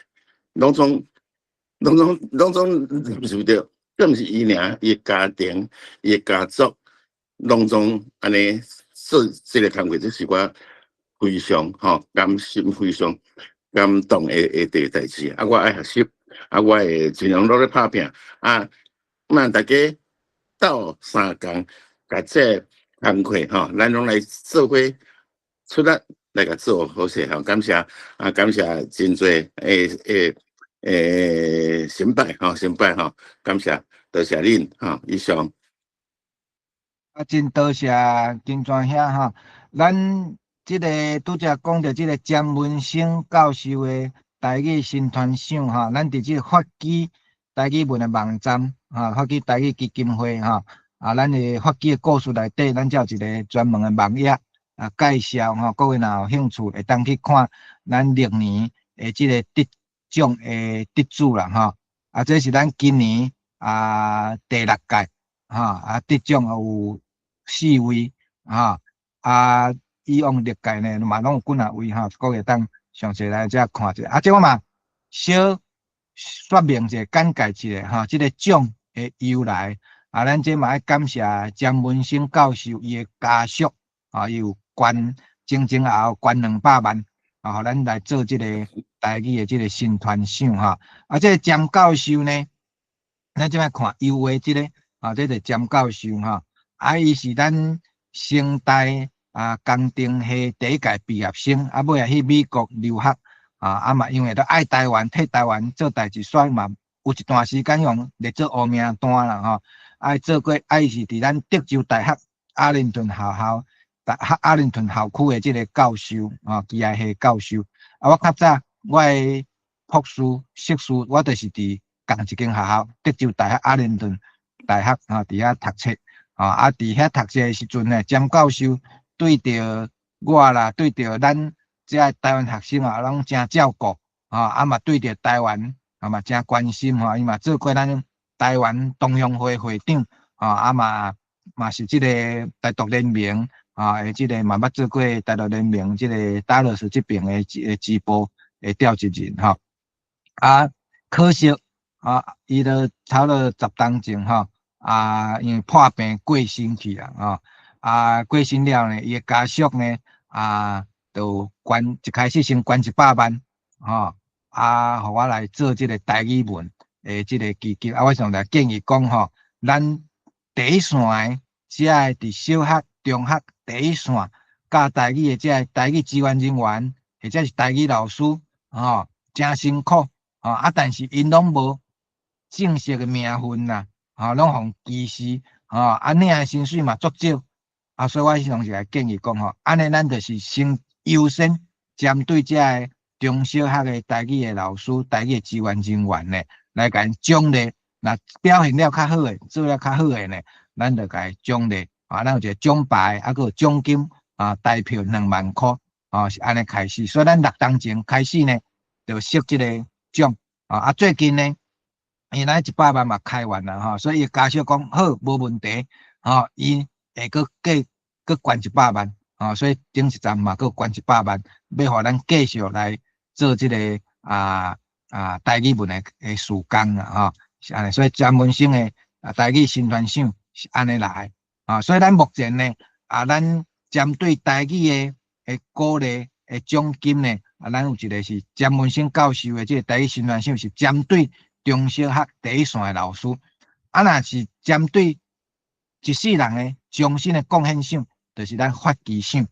攏總攏總攏總受著，閣毋是伊爾，伊的家庭、伊的家族，攏總按呢做這个工課，這是我非常吼感心、非常感動的的代誌。啊，我愛學習，啊，我會盡量努力拍拚。啊，望大家鬥相共，共這个工課吼，咱攏來做伙出力來共做好勢吼。感謝啊，感謝真濟誒誒誒先輩吼，先輩吼，感謝多謝恁吼，以上。啊，真多謝金泉兄吼，咱這个拄才講著這个詹文生教授的台語新傳賞吼，咱佇這个法基台語文的網站吼，法基台語基金會吼，啊，咱的法基的故事內底，咱才有一個專門的網頁啊介紹吼，各位若有興趣，會當去看咱歷年的這个得獎的得主啦吼，啊，這是咱今年啊第六屆吼，啊得獎有四位吼，啊，以往歷屆呢嘛攏有幾若位吼，各位會當詳細來遮看者。啊，這我嘛小說明者，簡介一下吼，這个獎的由來。啊，咱這嘛愛感謝詹文生教授伊的家屬，啊，伊有捐前前後後捐200萬，啊，予咱來做這個台語的這個新傳賞吼。啊，這个詹教授呢，咱這擺看右畫這个，啊，這个詹教授吼。啊，伊是咱成大啊工程系第一屆畢業生，啊，尾仔去美國留學，啊，啊嘛因為都愛台灣，替台灣做代誌，所以嘛有一段時間予列做烏名單啦吼。啊，做過，啊，伊是佇咱德州大學阿靈頓學校、大學阿靈頓校區的這个教授，吼，機械系教授。啊，我較早我的博士、碩士，我就是佇仝一間學校，德州大學阿靈頓大學，吼，佇遐讀冊。啊，佇遐讀冊的時陣呢，詹教授對著我啦，對著咱這台灣學生啊，攏誠照顧，啊嘛對著台灣啊嘛誠關心吼，伊嘛做過咱台灣同鄉會會長，啊嘛嘛是這個台獨聯盟啊，的這個嘛捌做過台獨聯盟這個達拉斯這爿的這支部的召集人吼，啊可惜啊，伊都差不多10冬前吼。啊，因為破病過身去啦，吼！啊，過身了呢，伊的家屬呢，啊，就捐一開始先捐100萬，吼！啊，予我來做這个台語文的這个基金。啊，我上來建議講吼，咱第一線的這个佇小學、中學第一線教台語的這个台語支援人員，或者是台語老師，吼，誠辛苦，吼！啊，但是𪜶攏無正式的名份啦。吼，攏予歧視，吼，啊，領的薪水嘛足少，啊，所以我彼時來建議講吼，按呢咱就是先優先針對這个中小學的台語的老師、台語的支援人員呢，來共𪜶獎勵。若表現了較好的，做了較好的呢，咱就共伊獎勵。啊，咱有一個獎牌，啊，閣有獎金，啊，台票2萬箍，啊，是按呢開始。所以咱6冬前開始呢，就設這個獎。啊，最近呢，因咱100萬嘛開完啦，吼，所以伊家屬講好，無問題，吼，伊會閣加閣捐一百萬，吼，所以頂一站嘛閣捐一百萬，欲予咱繼續來做這個台語文的事工啦，吼，是按呢，所以詹文生的台語新傳賞是按呢來，啊，所以咱目前呢，啊，咱針對台語的鼓勵的獎金呢，啊，咱有一個是詹文生教授的這個台語新傳賞是針對中小學第一線的老師，啊，若是針對一世人的終身的貢獻賞，就是咱發基賞。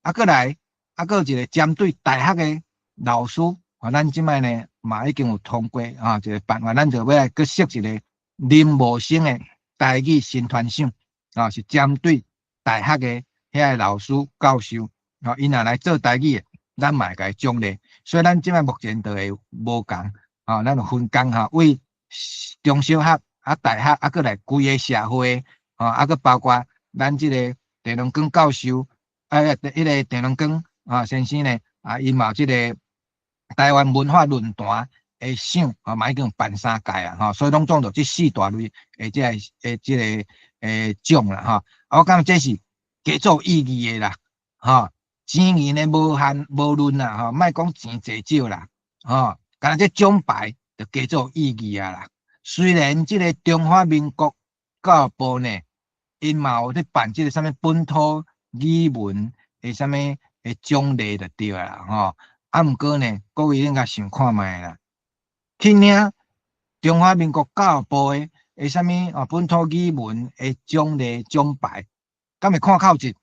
啊，閣來，啊，閣有一個針對大學的老師，啊，咱這擺呢嘛已經有通過啊，一個辦法，咱就欲來閣設一個林茂生的台語新傳賞，啊，是針對大學的遐個老師教授，啊，𪜶若來做台語的，咱嘛會共伊獎勵。所以咱這擺目前就會無仝，啊，咱有分工吼，為中小學、啊大學，啊閣來規个社會，吼，啊閣包括咱這個鄭龍光教授，啊，彼個鄭龍光啊先生呢，啊，伊嘛有這個台灣文化論壇的賞，啊，嘛已經有辦三屆啊，吼，所以攏總就這四大類的這個的這個獎啦，吼，啊，我感覺這是加做意義的啦，吼，錢銀的無限無論啦，吼，莫講錢濟少啦，吼，干焦這獎牌就加做意義啊啦。雖然這個中華民國教育部呢，𪜶嘛有咧辦這個啥物本土語文的啥物的獎勵就對啦，吼。啊，毋過呢，各位應該想看覓啦，去領中華民國教育部的啥物啊本土語文的獎勵獎牌，敢會看口質？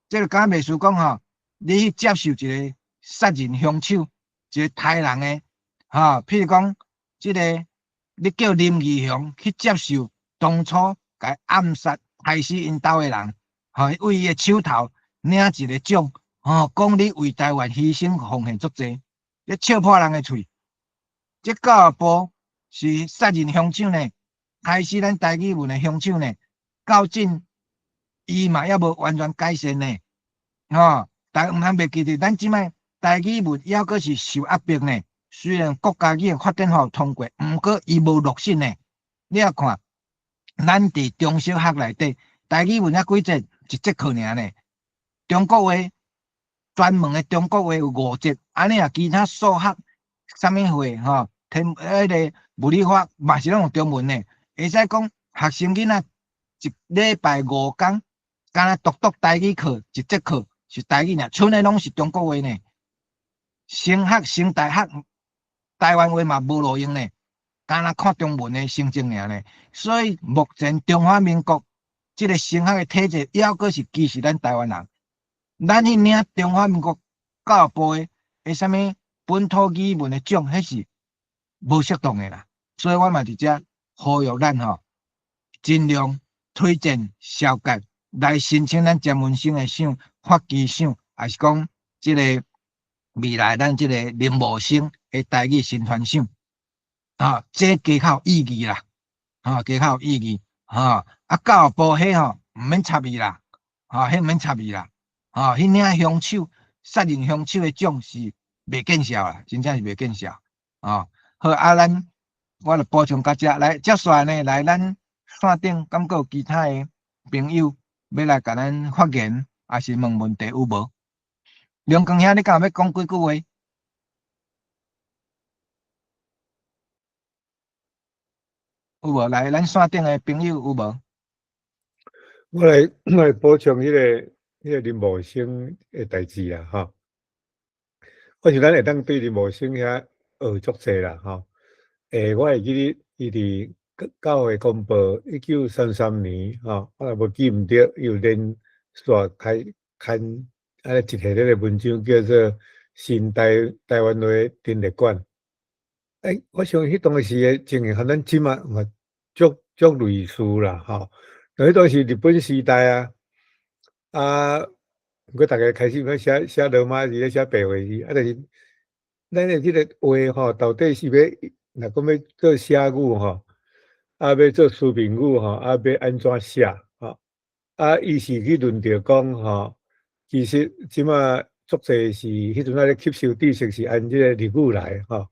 這個敢袂輸講吼，你去接受一個殺人兇手，一個刣人的，吼，譬如講，這個你叫林義雄去接受當初共伊暗殺刣死𪜶兜的人，吼，為伊的手頭領一個獎，吼，講你為台灣犧牲奉獻足濟，你笑破人的喙。這教育部是殺人兇手呢，刣死咱台語文的兇手呢，到今伊嘛猶無完全改善呢，吼，大家毋通袂記得，咱這擺台語文猶閣是受壓迫呢。雖然國家語言發展法有通過，毋過伊無落實呢。你也看，咱佇中小學內底，台語文才幾節，一節課爾呢。中國話專門的中國話有五節，按呢啊，其他數學、啥物貨吼，天彼个物理化嘛是攏用中文呢。會使講學生囡仔一禮拜五工，干焦獨獨台語課一節課是台語爾，賰的攏是中國話呢。升學升大學，台灣話嘛無路用呢，干焦看中文的成績爾呢。所以目前中華民國這個升學的體制，猶閣是歧視咱台灣人。咱去領中華民國教育部的啥物本土語文的獎，彼是無適當的啦。所以我嘛佇遮呼籲咱吼，盡量推薦消解來申請咱詹文生的賞、發基賞，抑是講這個未來咱這個林茂生的台語新傳賞，啊，這加較有意義啦，啊，加較有意義，啊，啊，教育部彼吼毋免插伊啦，啊，彼毋免插伊啦，啊，彼領兇手殺人兇手的獎是袂見效啦，真正是袂見效，啊，好啊，咱我就補充到遮，來接下來呢，來咱線頂敢閣有其他的朋友欲來共咱發言，抑是問問題有無？梁光兄，你敢有欲講幾句話？有無？來，咱線頂的朋友有無？我來補充彼個林茂生的代誌啦，吼。我想咱會當對林茂生遐學足濟啦，吼。我會記得伊佇教會公報1933年，吼，我若無記毋著，伊有連續開刊啊一系列的文章，叫做《新台灣話陳列館》。我想彼當時的情形，和咱這馬嘛足足類似啦，吼。彼當時日本時代啊，啊，毋過逐家開始欲寫寫羅馬字，咧寫白話字，啊，但是咱的這个話吼，到底是欲若講欲做寫語吼，啊，欲做書面語吼，啊，欲按怎寫吼？啊，伊是去論著講吼，其實這馬足濟是彼陣仔咧吸收知識是按這个日語來吼，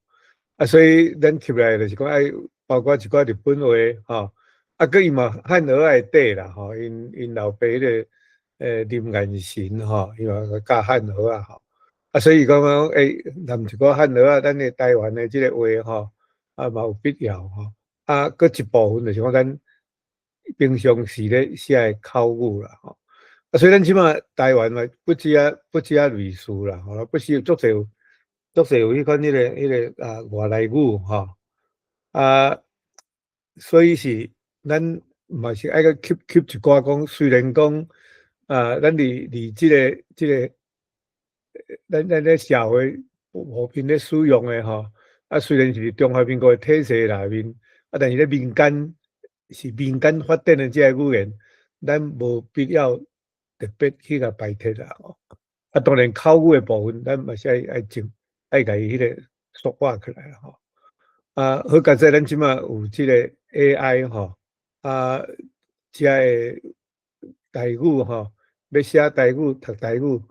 啊，所以咱吸來就是講愛包括一寡日本話吼，啊，閣伊嘛漢蚵仔的底啦吼，𪜶𪜶老爸彼个林彦神吼，伊嘛教漢蚵仔吼，啊，所以講講含一寡漢蚵仔，咱的台灣的這个話吼，啊嘛有必要吼，啊，閣一部分就是講咱平常時咧寫的口語啦吼，啊，所以咱這馬台灣嘛不止啊類似啦，吼，不是足濟足濟有彼款彼个啊外來語吼，啊，所以是咱嘛是愛閣吸吸一寡講，雖然講啊，咱佇佇這個咱咧社會普遍咧使用的吼，啊，雖然是中華民國的體制內面，啊，但是咧民間是民間發展的這个語言，咱無必要特別去共排斥啦吼。啊，當然口語的部分，咱嘛是愛愛正愛共伊彼个說話起來啦吼。啊，好佳哉，咱這馬有這个 AI 吼，啊，遮个台語吼，欲寫台語、讀台語，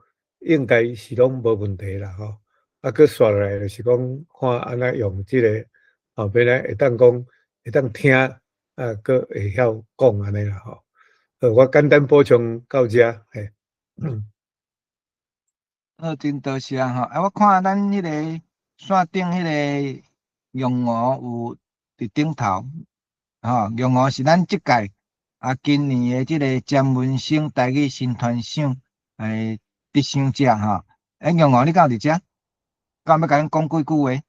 應該是攏無問題啦吼。啊，閣紲落來就是講看按怎用這个，吼，欲來會當講，會當聽，啊，閣會曉講按呢啦吼。好，我簡單補充到遮，嘿。好，真多謝吼。啊，我看咱彼个線頂彼个楊娥有佇頂頭，吼，楊娥是咱這屆啊今年的這个詹文生台語新傳賞的得賞者吼。欸，楊娥你敢有佇遮？敢欲共阮講幾句話？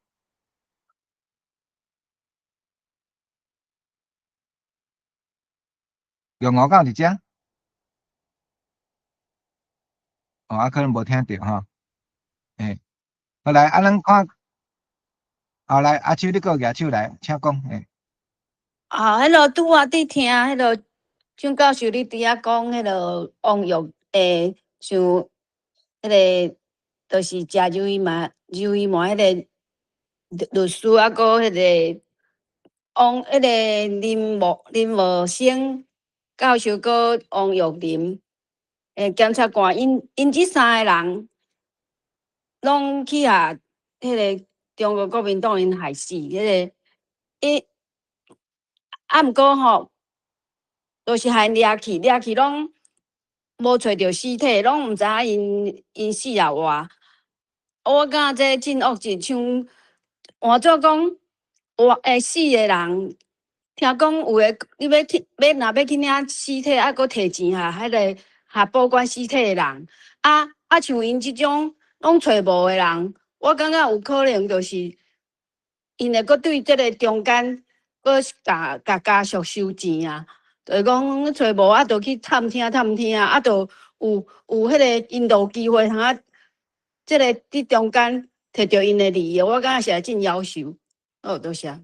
楊娥敢有佇遮？哦，啊，可能無聽著吼。欸，好來，啊，咱看，好來，阿秋你閣舉手來，請講，欸。啊，彼落拄仔佇聽彼落蔣教授你佇遐講彼落王玉像彼个，就是食鰇魚糜彼个律師，啊，閣彼个王，彼个林茂生教授，閣王玉林檢察官，𪜶這三个人，攏去予彼个中國國民黨𪜶害死，彼个伊，啊，毋過吼，就是予𪜶掠去，掠去攏無揣著屍體，攏毋知影𪜶死抑活。我感覺這真惡質，像換做講活死的人，聽講有的你欲去欲若欲去領屍體，猶閣提錢予彼个予保管屍體的人。啊啊，像𪜶這種攏揣無的人，我感覺有可能就是𪜶會閣對這个中間閣共共家屬收錢啊。就是講揣無啊，就去探聽探聽啊，就有彼个𪜶就有機會通啊，這个佇中間摕著𪜶的利益，我感覺實在真夭壽。好，多謝。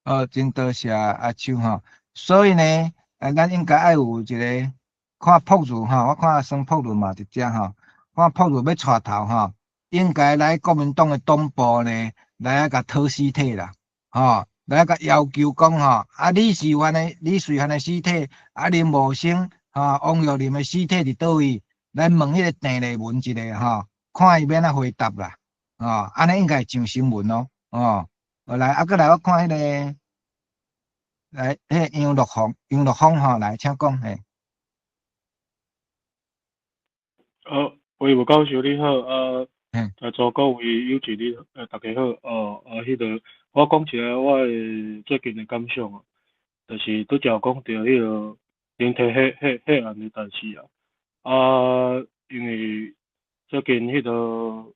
好，真多謝阿秋吼。所以呢，咱應該愛有一个看朴如吼，我看孫朴如嘛佇遮吼，看朴如欲帶頭吼，應該來國民黨的黨部呢，來共討屍體啦，吼，來共要求講吼，啊，李瑞環的李瑞環的屍體，啊，林茂生吼，王玉林的屍體佇佗位？來問彼个鄭麗文一下吼，看伊欲按怎回答啦，吼，按呢應該會上新聞咯，哦，來，啊，閣來我看彼个，來，彼个楊樂峰，楊樂峰吼，來，請講，嘿。好，魏武教授你好，啊，在座各位友誼你，大家好，哦，啊，彼个，我講一下我的最近的感想啊，就是拄才有講著彼个人體血案的代誌啊，啊，因為最近彼个有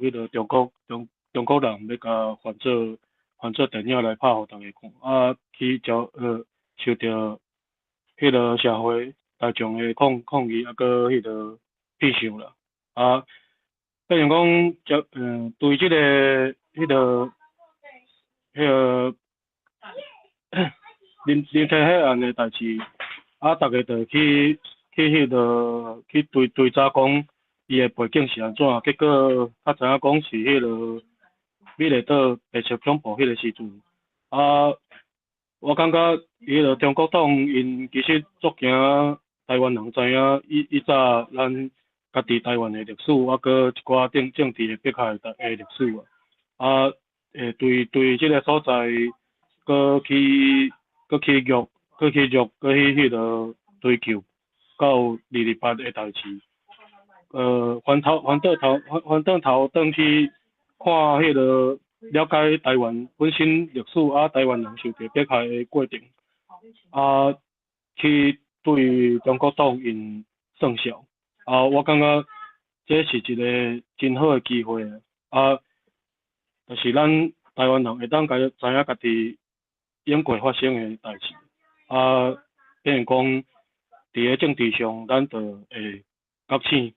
彼个中國人欲共翻做電影來拍予大家看，啊，去招受著彼个社會大眾的抗議，啊，閣彼个批評啦，啊，變成講，對這个、彼个、彼个人體血案的代誌，啊，逐家就去去彼个去追追查講伊的背景是按怎，結果才知影講是彼个美麗島白色恐怖彼个時陣。啊，我感覺彼个中國黨𪜶其實足驚台灣人知影以以早咱家己台灣的歷史，啊，閣一寡政政治的迫害的歷史啊。啊，會對對這个所在，閣去閣去虐，閣去虐，閣去彼个追究到228的代誌。翻頭翻倒頭翻翻轉頭轉去看彼个了解台灣本身歷史，啊，台灣人受著迫害的過程，啊，去對中國黨𪜶算數。啊，我感覺這是一个真好的機會啊，就是咱台灣人會當家知影家己永過發生的代誌，啊，變成講佇咧政治上，咱就會覺醒，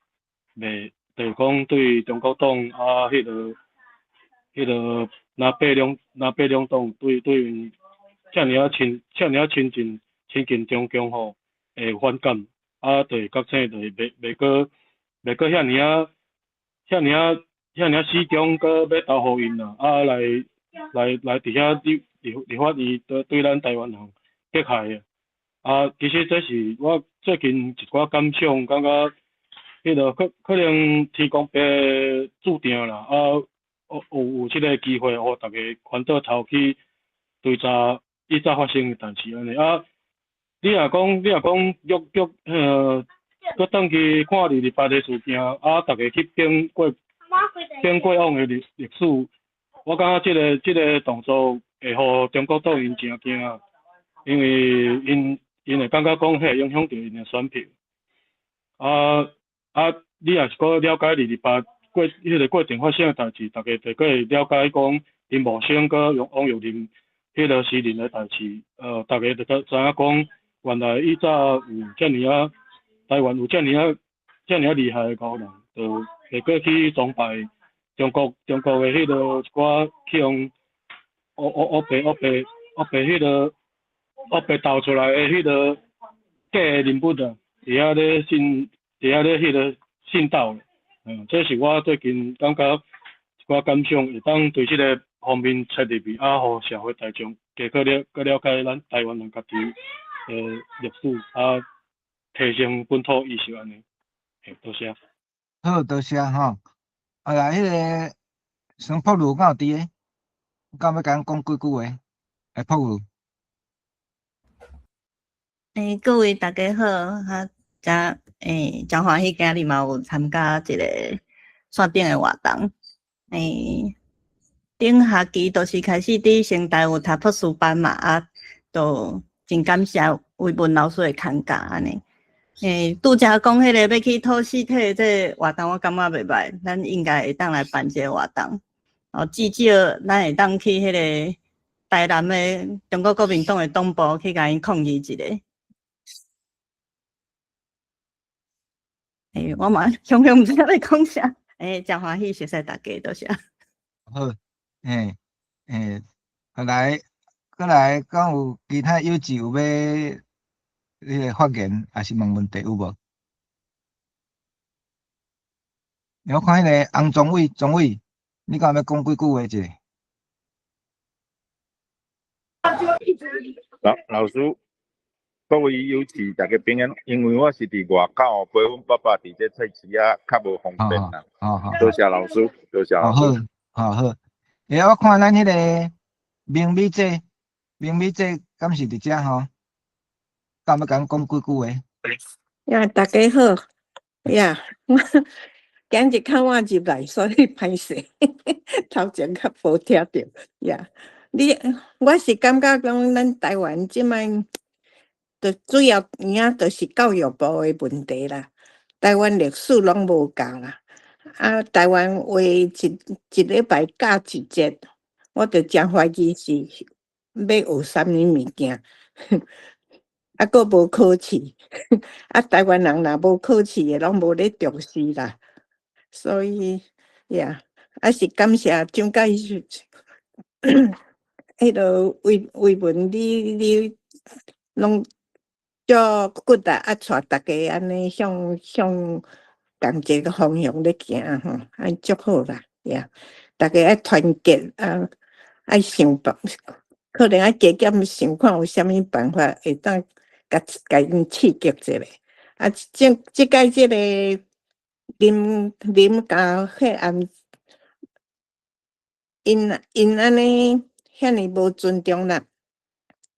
袂就是講對中國黨啊，彼个彼个藍白兩藍白兩黨對對𪜶遮爾仔親遮爾仔親近親近中共吼，會反感，啊，就會覺醒，就會袂袂閣袂閣遐爾仔遐爾仔遐爾仔死忠，閣欲投予𪜶啦，啊來來來佇遐立立立法院對對咱台灣人迫害的。啊，其實這是我最近一寡感想，感覺彼个可可能天公伯注定啦，啊，有有有這个機會，予逐家翻倒頭去追查以早發生的代誌按呢。啊，你若講你若講約約閣轉去看228的事件，啊，逐家去反過反過往的歷歷史，我感覺這个這个動作會予中國黨𪜶誠驚，因為𪜶𪜶會感覺講彼會影響著𪜶的選票。啊啊，你若是閣了解228過彼个過程發生的代誌，逐家就閣會了解講林茂生閣王玉林彼个時陣的代誌，逐家就知影講，原來以早有遮爾仔台灣有遮爾仔遮爾仔厲害的高人，就會閣去崇拜中國中國的彼个一寡去予烏烏烏白烏白烏白彼个烏白鬥出來的彼个假的人物啊，佇遐咧信佇遐咧彼个信道。嗯，這是我最近感覺一寡感想，會當對這个方面切入去，啊，予社會大眾加閣了閣了解咱台灣人家己的歷史，啊，提升本土意識按呢。嘿，多謝。好，多謝吼。啊來，彼个孫博如敢有佇个？敢欲共阮講幾句話？欸，博如。欸，各位大家好，哈，誠欸，誠歡喜今日嘛有參加這个線頂的活動。欸，頂學期就是開始佇成大有讀博士班嘛，啊，就真感謝維文老師的牽教按呢。欸，拄才講彼个欲去討屍體的這个活動，我感覺袂䆀，咱應該會當來辦這个活動。哦，至少咱會當去彼个台南的中國國民黨的黨部去共𪜶抗議一下。欸，我嘛雄雄毋知影欲講啥，欸，誠歡喜熟似大家，多謝。好，欸欸，來，閣來，敢有其他友智有欲彼个發言，抑是問問題有無？我看彼个洪宗偉，宗偉，你敢有欲講幾句話者？老老師，各位友智，大家平安。因為我是佇外口，陪阮爸爸佇這菜市仔，較無方便啦。好好，多謝老師，多謝老師。好，好，好。欸，我看咱彼个明美姐，明美姐敢是佇遮吼？敢欲共阮講幾句話？呀，大家好。呀，我今日較晚入來，所以歹勢，頭前較無聽著。呀，你我是感覺講，咱台灣這擺，就主要影就是教育部的問題啦。台灣歷史攏無教啦。啊，台灣話一一禮拜教一節，我就誠懷疑是欲學啥物物件。啊，閣無考試，啊，台灣人若無考試的，攏無咧重視啦。所以呀，啊是感謝蔣介石，彼个維維文，你你攏足足骨力啊，帶逐家按呢向向仝一个方向咧行吼，按足好啦，呀，逐家愛團結啊，愛想辦，可能愛加減想看有啥物辦法會當共共𪜶刺激一下。啊，這這擺這个林林家彼案，𪜶𪜶按呢遐爾無尊重咱，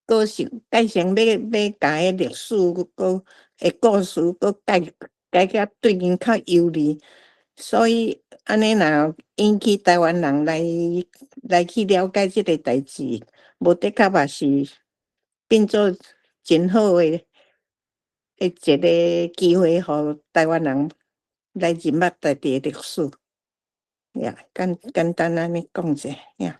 閣是改成欲欲共彼歷史閣的故事閣改改甲對𪜶較有利，所以按呢若引起台灣人來來去了解這个代誌，無的確嘛是變做真好的的一个機會，予台灣人來認捌家己的歷史。呀，簡簡單按呢講者，呀。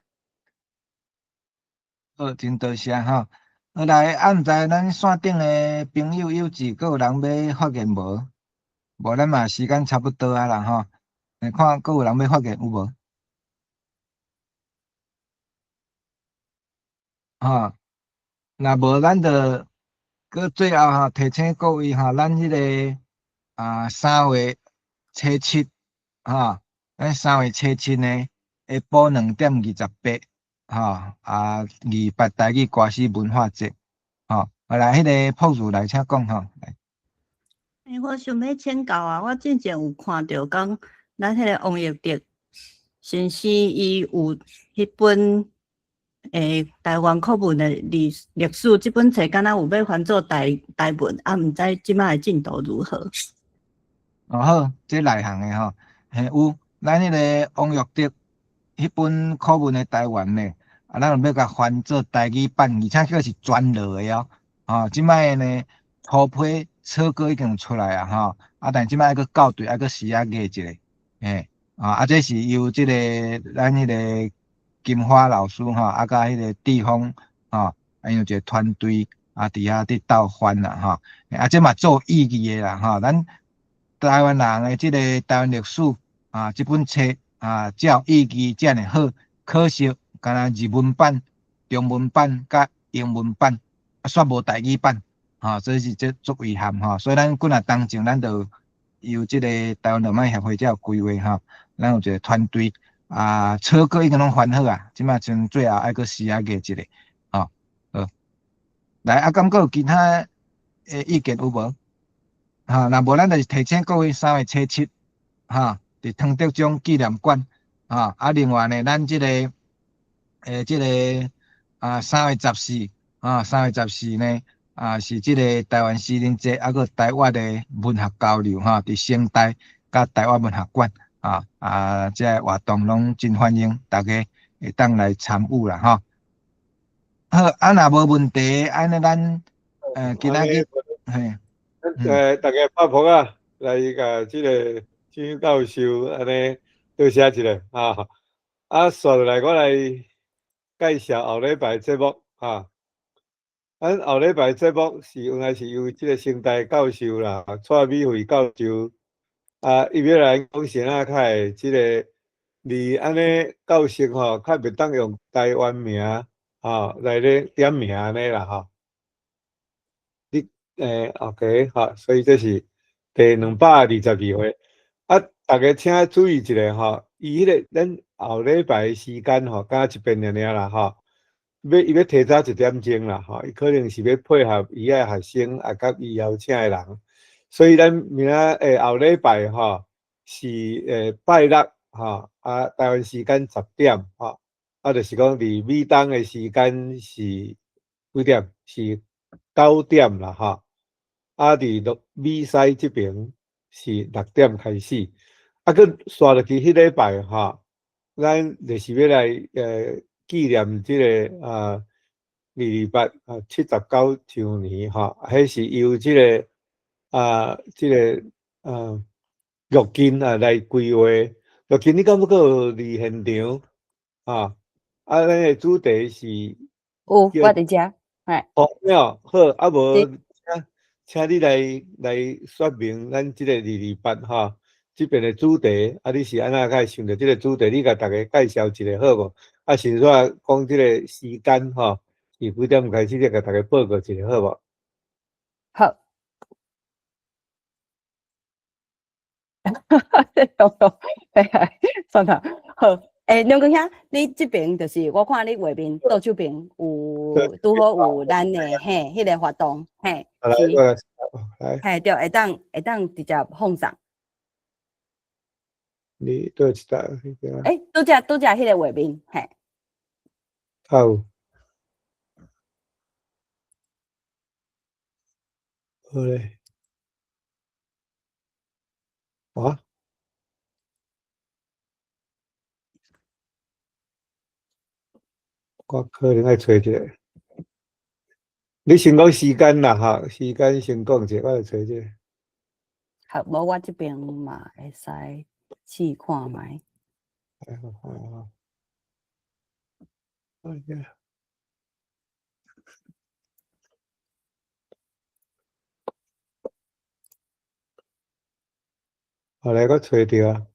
好，真多謝吼。好來，啊，毋知咱線頂的朋友有志，閣有人欲發言無？無，咱嘛時間差不多啊啦吼。來看，閣有人欲發言有無？吼，若無，咱就閣最後吼提醒各位吼，咱彼个啊3月初7吼，咱三月初七呢，下晡2點28，吼啊28台語歌詩文化節，吼，好來，彼个朴如來請講吼。欸，我想欲請教啊，我之前有看著講，咱彼个王育德先生伊有彼本台灣課文的歷歷史，這本冊敢若有欲翻做台台文，啊，毋知這擺的進度如何？哦好，這內行的吼，嘿有，咱彼个王育德彼本課文的台灣呢，啊，咱有欲共翻做台語版，而且閣是全落的哦，吼，這擺呢初批草稿已經出來啊，吼，啊，但這擺愛閣校對，愛閣時仔過一下，嘿，啊，這是由這个咱彼个金花老師吼，啊，佮彼个地方吼，啊，有一个團隊啊，佇遐佇鬥翻啦，吼，啊，這嘛做意義的啦，吼，咱台灣人的這个台灣歷史啊，這本冊啊，才有意義，遮爾好，可惜敢若日文版、中文版佮英文版，啊，煞無台語版，吼，這是這足遺憾吼，所以咱幾若當前，咱就由這个台灣浪漫協會才有規劃吼，咱有一個團隊。啊，草稿已經攏翻好啊，這擺剩最後愛閣時仔過一下，吼，好，來啊，敢閣有其他的意見有無？哈，若無咱就是提醒各位3月初7，哈，佇湯德章紀念館，哈，啊，另外呢，咱這个，這个啊，三月十四，啊，三月十四呢，啊，是這个台灣詩人節，啊，閣台灣的文學交流，哈，佇成大佮台灣文學館。啊啊！這个活動攏真歡迎大家會當來參與啦，吼。好，啊，若無問題，按呢咱今仔日嘿，逐家拍噗仔來共這个張教授按呢多謝一下啊。啊，紲落來我來介紹後禮拜節目啊。咱後禮拜節目是原來是由這个成大教授啦，蔡美惠教授。啊，伊欲來講啥啊？較會這个你按呢教授吼，較袂當用台灣名吼來咧點名按呢啦吼。你OK 好，所以這是第222回。啊，逐家請注意一下吼，伊彼个咱後禮拜時間吼，敢若一遍爾爾啦吼。欲伊欲提早一點鐘啦吼，伊可能是欲配合伊的學生啊，佮伊邀請的人。所以咱明仔後禮拜吼是拜六吼啊，台灣時間10點吼，啊，就是講佇美東的時間是幾點？是9點啦吼。啊，佇美西這邊是6點開始。啊，閣紲落去彼禮拜吼，咱就是欲來紀念這个啊228啊79週年吼，彼是由這个啊，這个玉金啊來規劃。玉金，你敢閣有佇現場？啊，啊，咱的主題是有，我佇遮，嘿。哦，了，好，啊無，請請你來來說明咱這个二二八吼，這邊的主題，啊，你是按怎會想著這个主題？你共逐家介紹一下好無？啊，先煞講這个時間吼，是幾點開始？你共逐家報告一下好無？好。算啦，好。梁光兄，你這邊就是我看你畫面倒手邊有拄好有咱的嘿，彼個活動，嘿，是，嘿，對，會當直接放送。你佗一搭？拄則彼個畫面，嘿。好。好咧。啊？我可能愛揣一个。你先講時間啦，哈，時間先講者，我來揣這個。好，無我這邊嘛會使試看覓。哎好好。哎呀。後來我揣著啊。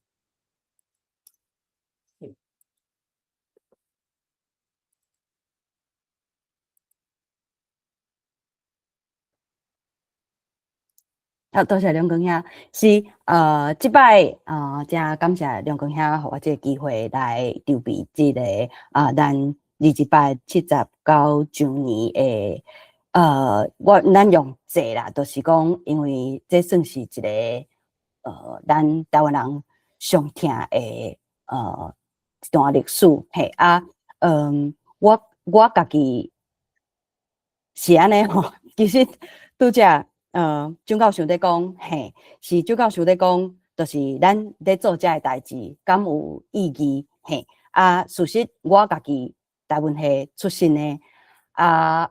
好，多謝梁光兄。是，這擺，誠感謝梁光兄予我這個機會來籌備這個，咱228 79週年的，咱用祭啦，就是講，因為這算是一個，咱台灣人上疼的，一段歷史，嘿，啊，我家己是按呢吼，其實拄則。張教授咧講，嘿，是張教授咧講，就是咱咧做這个代誌，敢有意義？嘿，啊，事實我家己台文系出身的，啊，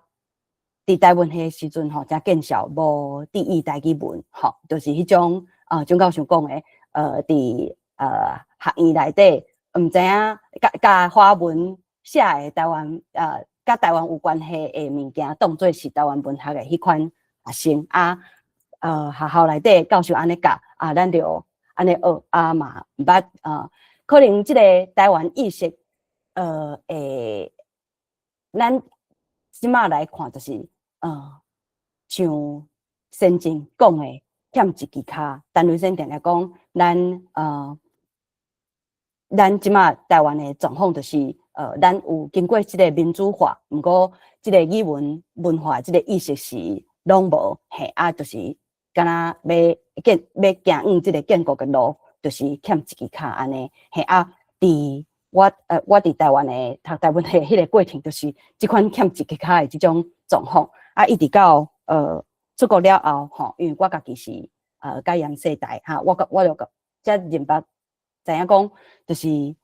佇台文系時陣吼，誠見笑無注意台語文，吼，就是彼種啊，張教授講的，佇學院內底，毋知影共共華文寫的台灣，佮台灣有關係的物件，當做是台灣文學的彼款。學生啊，學校內底教授按呢教啊，咱就按呢學啊嘛，毋捌啊，可能這個台灣意識，會，咱這馬來看，就是像先進講的欠一支跤，陳雷先定定講，咱這馬台灣的狀況就是，咱有經過這個民主化，毋過這個語文文化這個意識是攏無，嘿啊，就是敢若欲行往這個建國的路，就是欠一支跤按呢，嘿啊，佇我佇台灣的讀台文的彼個過程，就是這款欠一支跤的這種狀況，啊，一直到出國了後，吼，因為我家己是解嚴世代，哈，我就才認捌知影講，就是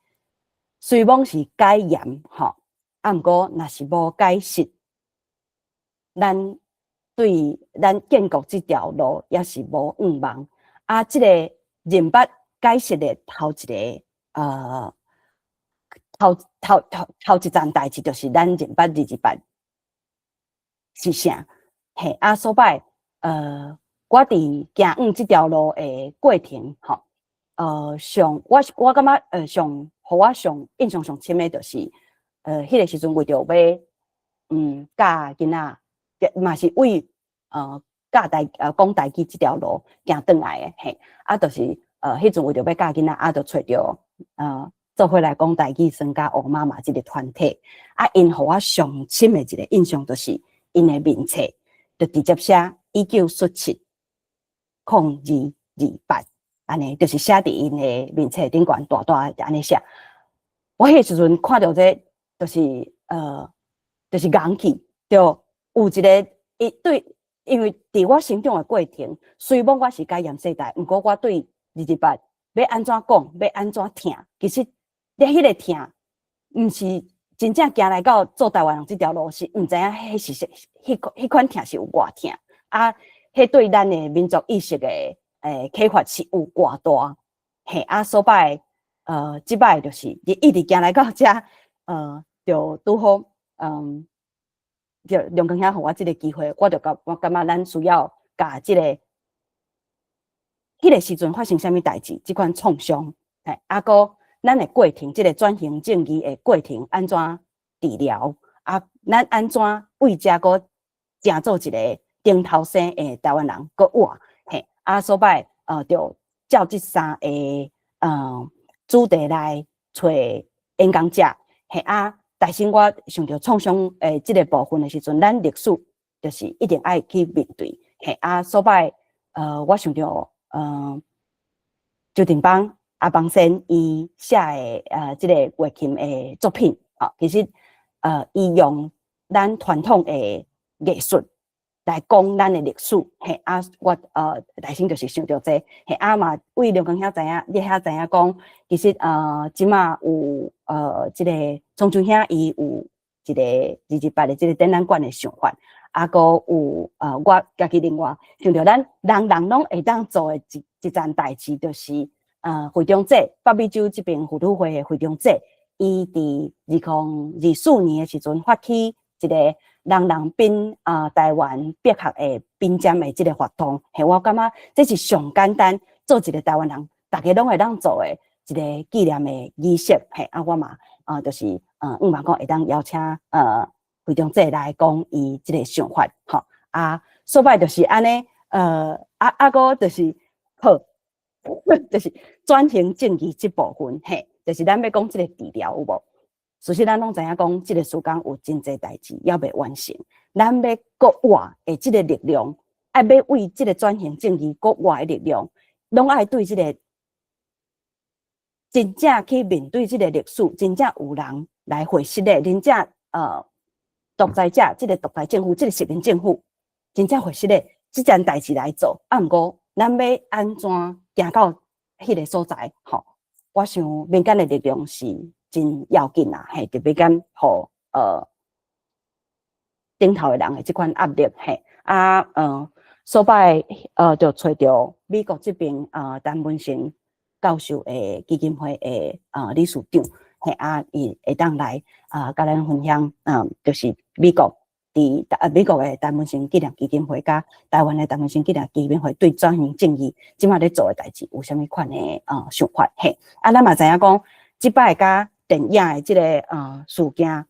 雖罔是解嚴，吼，啊，毋過若是無解釋，咱對咱建國這條路也是無向望。啊，這個認捌解釋的頭一個，頭一層代誌，就是咱認捌228是啥？嘿，啊，所擺，我佇行往這條路的過程，吼，上我感覺，上，予我上印象上深的，就是，彼個時陣為著欲，教囡仔。嘛是為教講台語這條路行轉來的，嘿，啊，就是彼陣為著欲教囡仔，啊，就揣著做伙來講台語，孫佮烏媽媽這個團體，啊，𪜶予我上深的一個印象，就是𪜶的面冊，就直接寫19470228，按呢，就是寫佇𪜶的面冊頂懸大大按呢寫。我彼時陣看著這，就是硬氣，對。有一個，伊對，因為佇我成長的過程，雖罔我是解嚴世代，毋過我對228欲按怎講，欲按怎疼，其實你彼個疼，毋是真正行來到做台灣人這條路，是毋知影彼是啥，彼款疼是有偌疼，啊，彼對咱的民族意識的啟發是有偌大，嘿，啊，所擺，這擺就是伊一直行來到遮，就拄好，就梁光兄予我這個機會，我就感我感覺咱需要共這個，彼個時陣發生啥物代誌，這款創傷，嘿，啊，閣咱的過程，這個轉型正義的過程按怎治療，啊，咱按怎為遮閣成做一個頂頭生的台灣人閣活，嘿，啊，所擺就照這三个主題來揣演講者，嘿啊，但是我想著創傷的這个部分的時陣，咱歷史就是一定愛去面對，嘿啊，所擺我想著周定邦阿邦先伊寫的這个月琴的作品，吼，其實伊用咱傳統的藝術來講咱的歷史，嘿啊，我內心就是想著這個，嘿啊嘛，為梁光兄知影，你遐知影講，其實這馬有這个聰春兄伊有一个228的這个展覽館的想法，啊，閣有我家己另外想著咱人人攏會當做的一件代誌，就是會長姐北美洲這邊婦女會的會長姐，伊佇2024年的時陣發起一个人人品台灣百合的品鑑的這个活動，嘿，我感覺這是上簡單，做一个台灣人，逐家攏會當做的一个紀念的儀式，嘿，啊，我嘛就是向望講會當邀請會長姐來講伊這个想法，吼，啊，所擺就是按呢，啊啊，閣就是好，就是轉型正義這部分，嘿，就是咱欲講這个治療有無？事實咱攏知影講，這个世間有真濟代誌猶未完成，咱欲閣活的這个力量，愛欲為這个轉型正義閣活的力量，攏愛對這个真正去面對這个歷史，真正有人來回實的，真正獨裁者，這个獨裁政府，這个殖民政府，真正回實的這件代誌來做。啊，毋過咱欲按怎行到彼个所在？吼，我想民間的力量是真要緊啦，嘿，特別敢予頂頭的人的這款壓力，嘿，啊，所擺就揣著美國這邊陳文成教授的基金會的理事長，嘿，啊，伊會當來共咱分享，就是美國佇美國的陳文成紀念基金會佮台灣的陳文成紀念基金會對轉型正義這馬咧做的代誌有啥物款的想法？嘿，啊，咱嘛知影講，這擺佮電影的這个事件，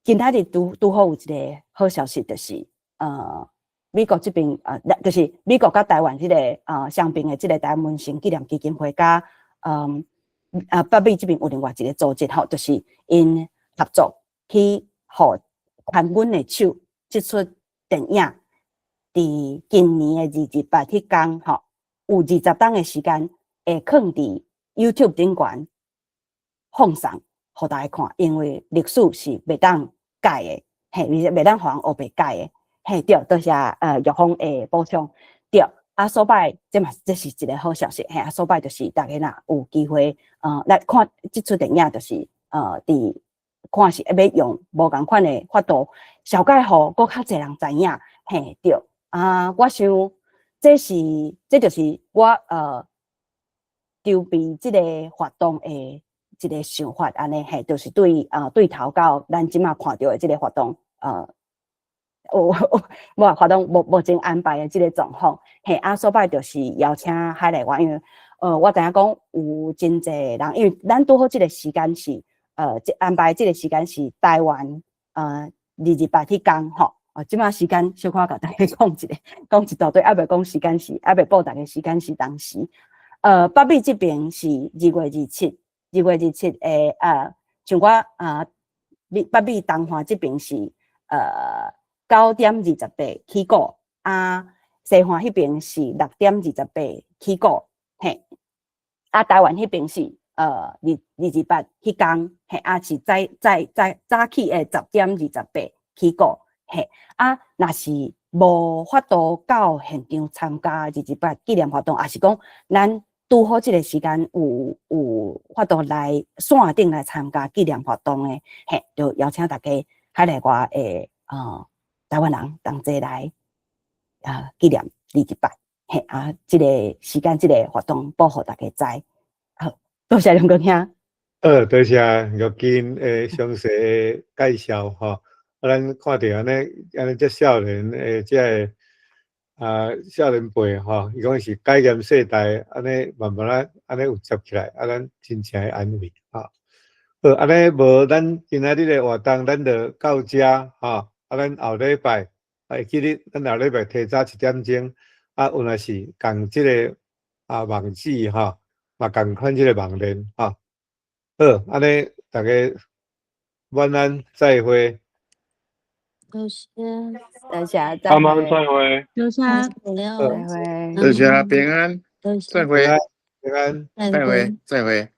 今仔日拄拄好有一个好消息，就是美國這邊就是美國佮台灣這个雙邊的這个陳文成紀念基金會佮北美這邊有另外一个組織吼，就是𪜶合作去予牽阮的手這齣電影，佇今年的228彼工吼，有20冬的時間會囥佇 YouTube 頂懸放送，予大家看，因為歷史是袂當改的，嘿，袂當予人烏白改的，嘿，對，多謝玉芳的補充，對，啊，所擺這嘛這是一个好消息，嘿，啊，所擺就是大家若有機會，來看這齣電影，就是佇看是欲用無仝款的法度，紹介予閣較濟人知影，嘿，對，啊，我想這是這就是我籌備這个活動的一个想法，按呢，嘿，就是對對頭到咱這馬看著的這个活動，有無活動目前安排的這个狀況，嘿，啊，所擺就是邀請海內外，因為我知影講有真濟人，因為咱拄好這个時間是，這安排這个時間是台灣228彼工吼，哦，這馬時間小可共大家講一下，講一大堆，猶未講時間是，猶未報大家時間是當時，北美這邊是2月27，2月27的像我北美東岸這邊是9點28起鼓，啊，西岸彼邊是6點28起鼓，嘿，啊，台灣彼邊是228彼工，嘿，啊是早早早早起的10點28起鼓，嘿，啊，若是無法度到現場參加228紀念活動，抑是講咱拄好這个時間有法度來線頂來參加紀念活動的，嘿，就邀請大家海內外的台灣人同齊來紀念228，嘿啊，這个時間這个活動報予大家知。好，多謝梁國兄。多謝玉金的詳細的介紹吼。啊，咱看著按呢按呢遮少年的這个少年輩吼，伊講是解嚴世代，按呢慢慢仔按呢有接起來，啊，咱真正的安慰吼。好，按呢無咱今仔日的活動，咱就到遮吼。啊，咱後禮拜會記得咱後禮拜提早1點鐘，啊，原來是仝這个網址吼，嘛仝款這个網連吼。好，按呢逐家晚安，再會。多謝，多謝，阿媽再會，多謝，再會，多謝平安，多謝，再會，平安，再會，再會。